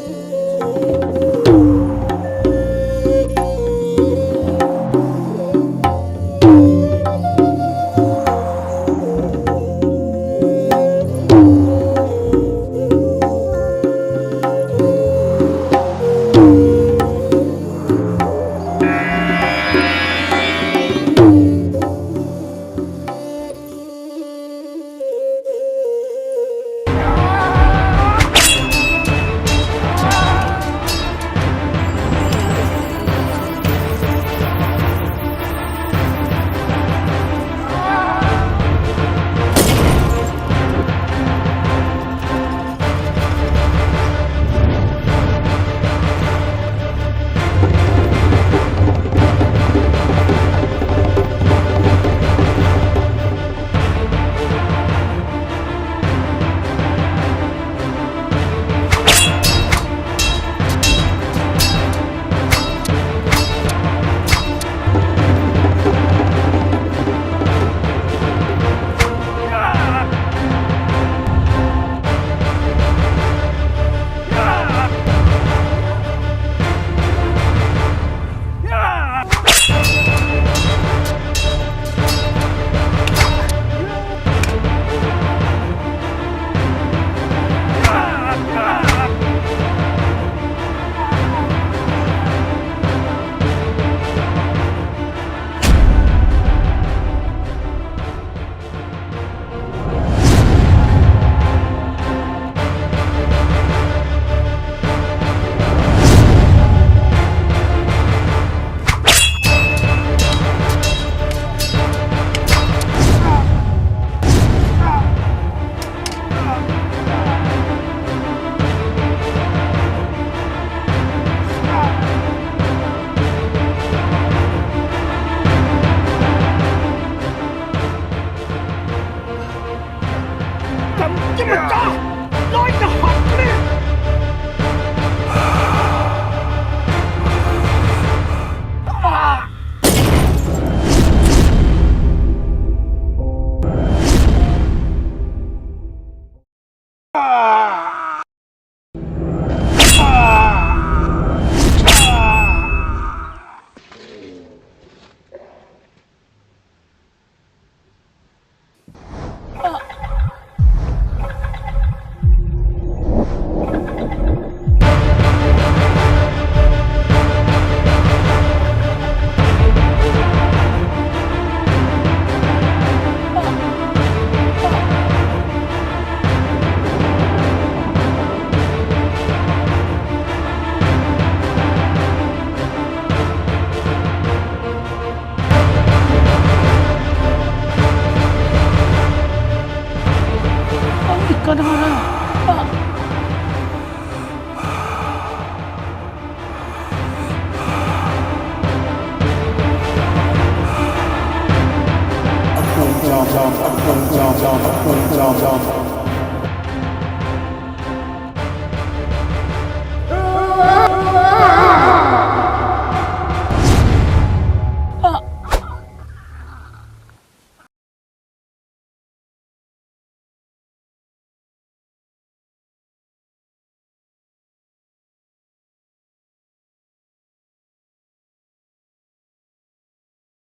ꯀꯅꯥꯅꯣ?